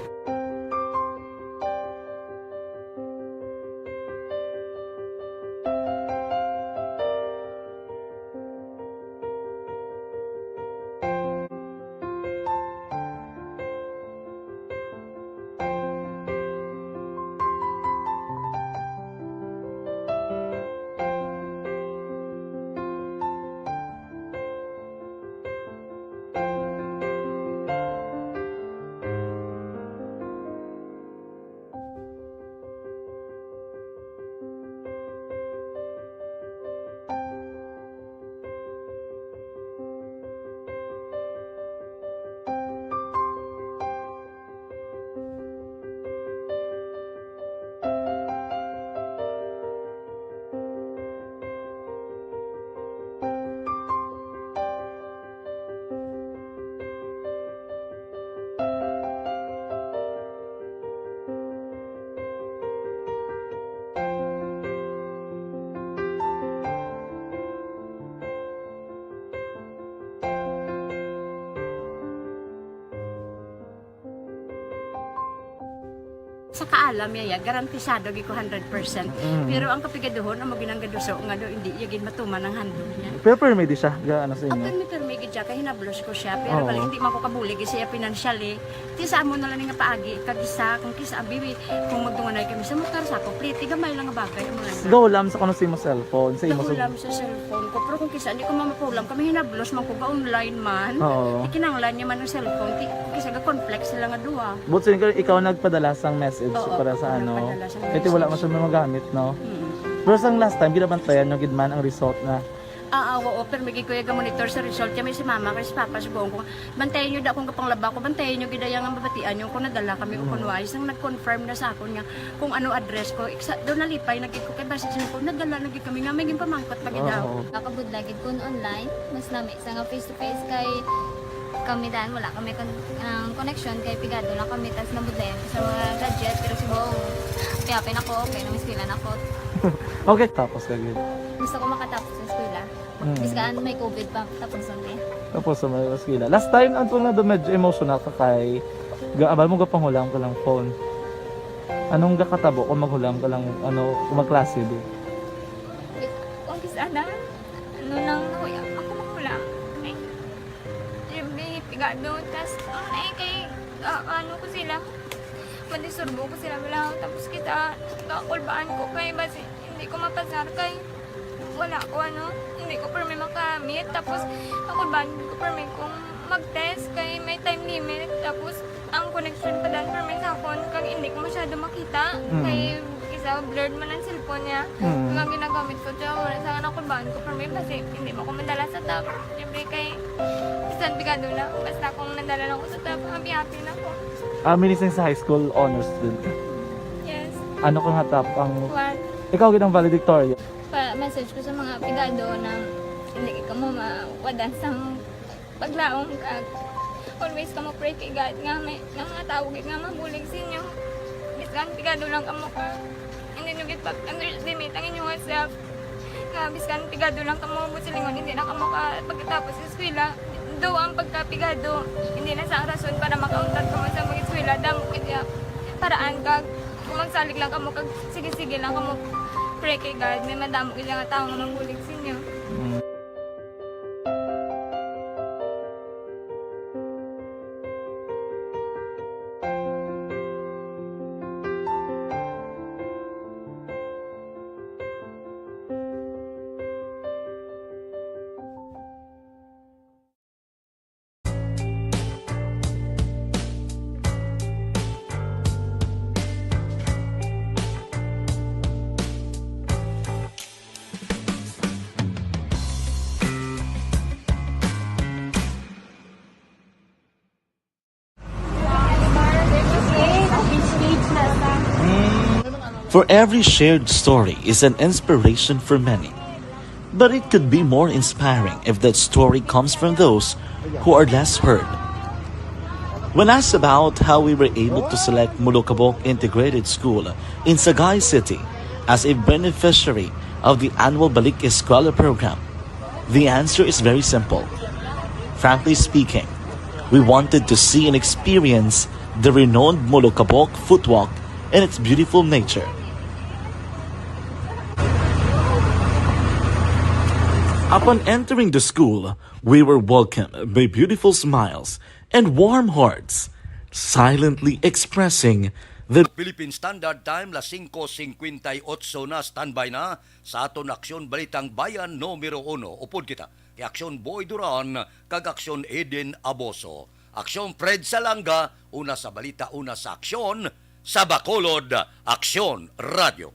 Sa kaalam niya, ya, garantisado gid ko hundred percent. Mm. Pero ang kapigaduhon, amo ginanggaduso nga daw hindi iya gid matuman ang handog niya. Pero permi di siya, ga, ano sa inyo? Permi, permi gid siya, kay hinablos ko siya. Pero Oo. Bali, hindi man ko kabulig siya financially. Ti sa amo na lang nga paagi, kag isa, kung kis-a, abi, kung magdunganay kami sa motor, sa ako, pliti, gamay lang nga bagay, amo lang. Gahulam sa kuno sa imo cellphone, sa imo sa Gahulam sa cellphone ko. Pero kung kis-a, hindi ko mamapulam, kami hinablos man ko, ga-online man. Oo. Ti kinahanglan niya man ang cellphone, ti, kis-a, ga-conflict sila nga duha. But since ikaw nagpadala sang message Oo, para sa ako ano, nagpadala sang kaya ti wala man message. Siya magamit, no? Mm. Pero sang last time, ginabantayan nyo gid man ang result na Ah, ah, oo, pero may gid ko iya ga-monitor sa result. Kaya may si mama, kay si papa, sugoon ko, "Bantayan nyo da akong gapanglaba ko, bantayan nyo gid iya nga mabatian nyo kung nadala kami o kung Mm. wala." Sang nag-confirm na sa akon nga kung ano address ko, iksa, daw nalipay na gid ko kay basi siya ko, nadala na gid kami nga may ginpamangkot pa gid Oo, daw. Oo. Nakabudla gid kun online, mas nami sa nga face to face kay kami dan, wala kami kon-, ang connection kay pigado lang kami, tas nabudlayan ko sa mga gadget, pero si Bong, happy-happy na ko, okay na, may eskwela na ko. Okay, tapos ka gid. Gusto ko makatapos sa eskwela. Mm. Bisan may covid pa, tapos ang day. Tapos sa mga eskwela. Last time, ang tunga na medyo emotional ka kay, ga-, abal mo gapanghulam ka lang phone. Anong gakatabo kung maghulam ka lang, ano, kung magklase, di? Kung kis-a na, ano nang nahuya ako manghulam. Ay, siyempre, pigado. Tas, ano na eh, kay, ah, ano ko sila, madisurbo ko sila, wala. Tapos kita, kakulbaan ko kay, basi, hindi ko mapasar kay, wala ko, ano, hindi ko permi makamit. Tapos, kakulbaan ko permi kung mag-test kay may time limit. Tapos, ang connection pa dan permi sa akon, kag hindi ko masyado makita. Mm. Kay, isa, blurred man ang cellphone niya. Mm. Kag ang ginagamit ko, tiyo, wala sa akin, nakulbaan ko permi, basi, hindi mo ko madala sa top. Siyempre, kay, bisan pigado na, basta kung nadala lang ko sa top, happy-happy na ko. Ah, meaning sa high school, honor student ka? Yes. Ano ka nga top? Ang One. Ikaw, gid ang valedictorian? Pa-message ko sa mga pigado na hindi ka mo mawadan sang paglaom, kag always ka mo pray kay God nga may, nga mga tawo gid nga mabulig sa inyo. Bis-, Kan pigado lang kamo ka. Hindi nyo gid pag-underestimate ang inyong self. Nga, biskan pigado lang kamo, buot silingon, hindi na kamo ka pagkatapos sa eskwela. Though ang pagkapigado, hindi na sa rason para makauntat kamo sa mag-eskwela. Damo gid ya paraan kag kung magsalig lang kamo kag sige-sige lang kamo pray kay God, may madamo gid nga tawo nga magbulig sa inyo. For every shared story is an inspiration for many. But it could be more inspiring if that story comes from those who are less heard. When asked about how we were able to select Molokabok Integrated School in Sagay City as a beneficiary of the annual Balik Eskwela program, the answer is very simple. Frankly speaking, we wanted to see and experience the renowned Molokabok footwalk and its beautiful nature. Upon entering the school, we were welcomed by beautiful smiles and warm hearts, silently expressing the Philippine Standard Time, las singko singkwenta y otso na, standby na sa aton Aksyon Balitang Bayan numero uno. Upod kita kay Aksyon Boy Duran kag Aksyon Eden Aboso. Aksyon Fred Salanga, una sa balita, una sa aksyon, sa Bacolod, Aksyon Radyo.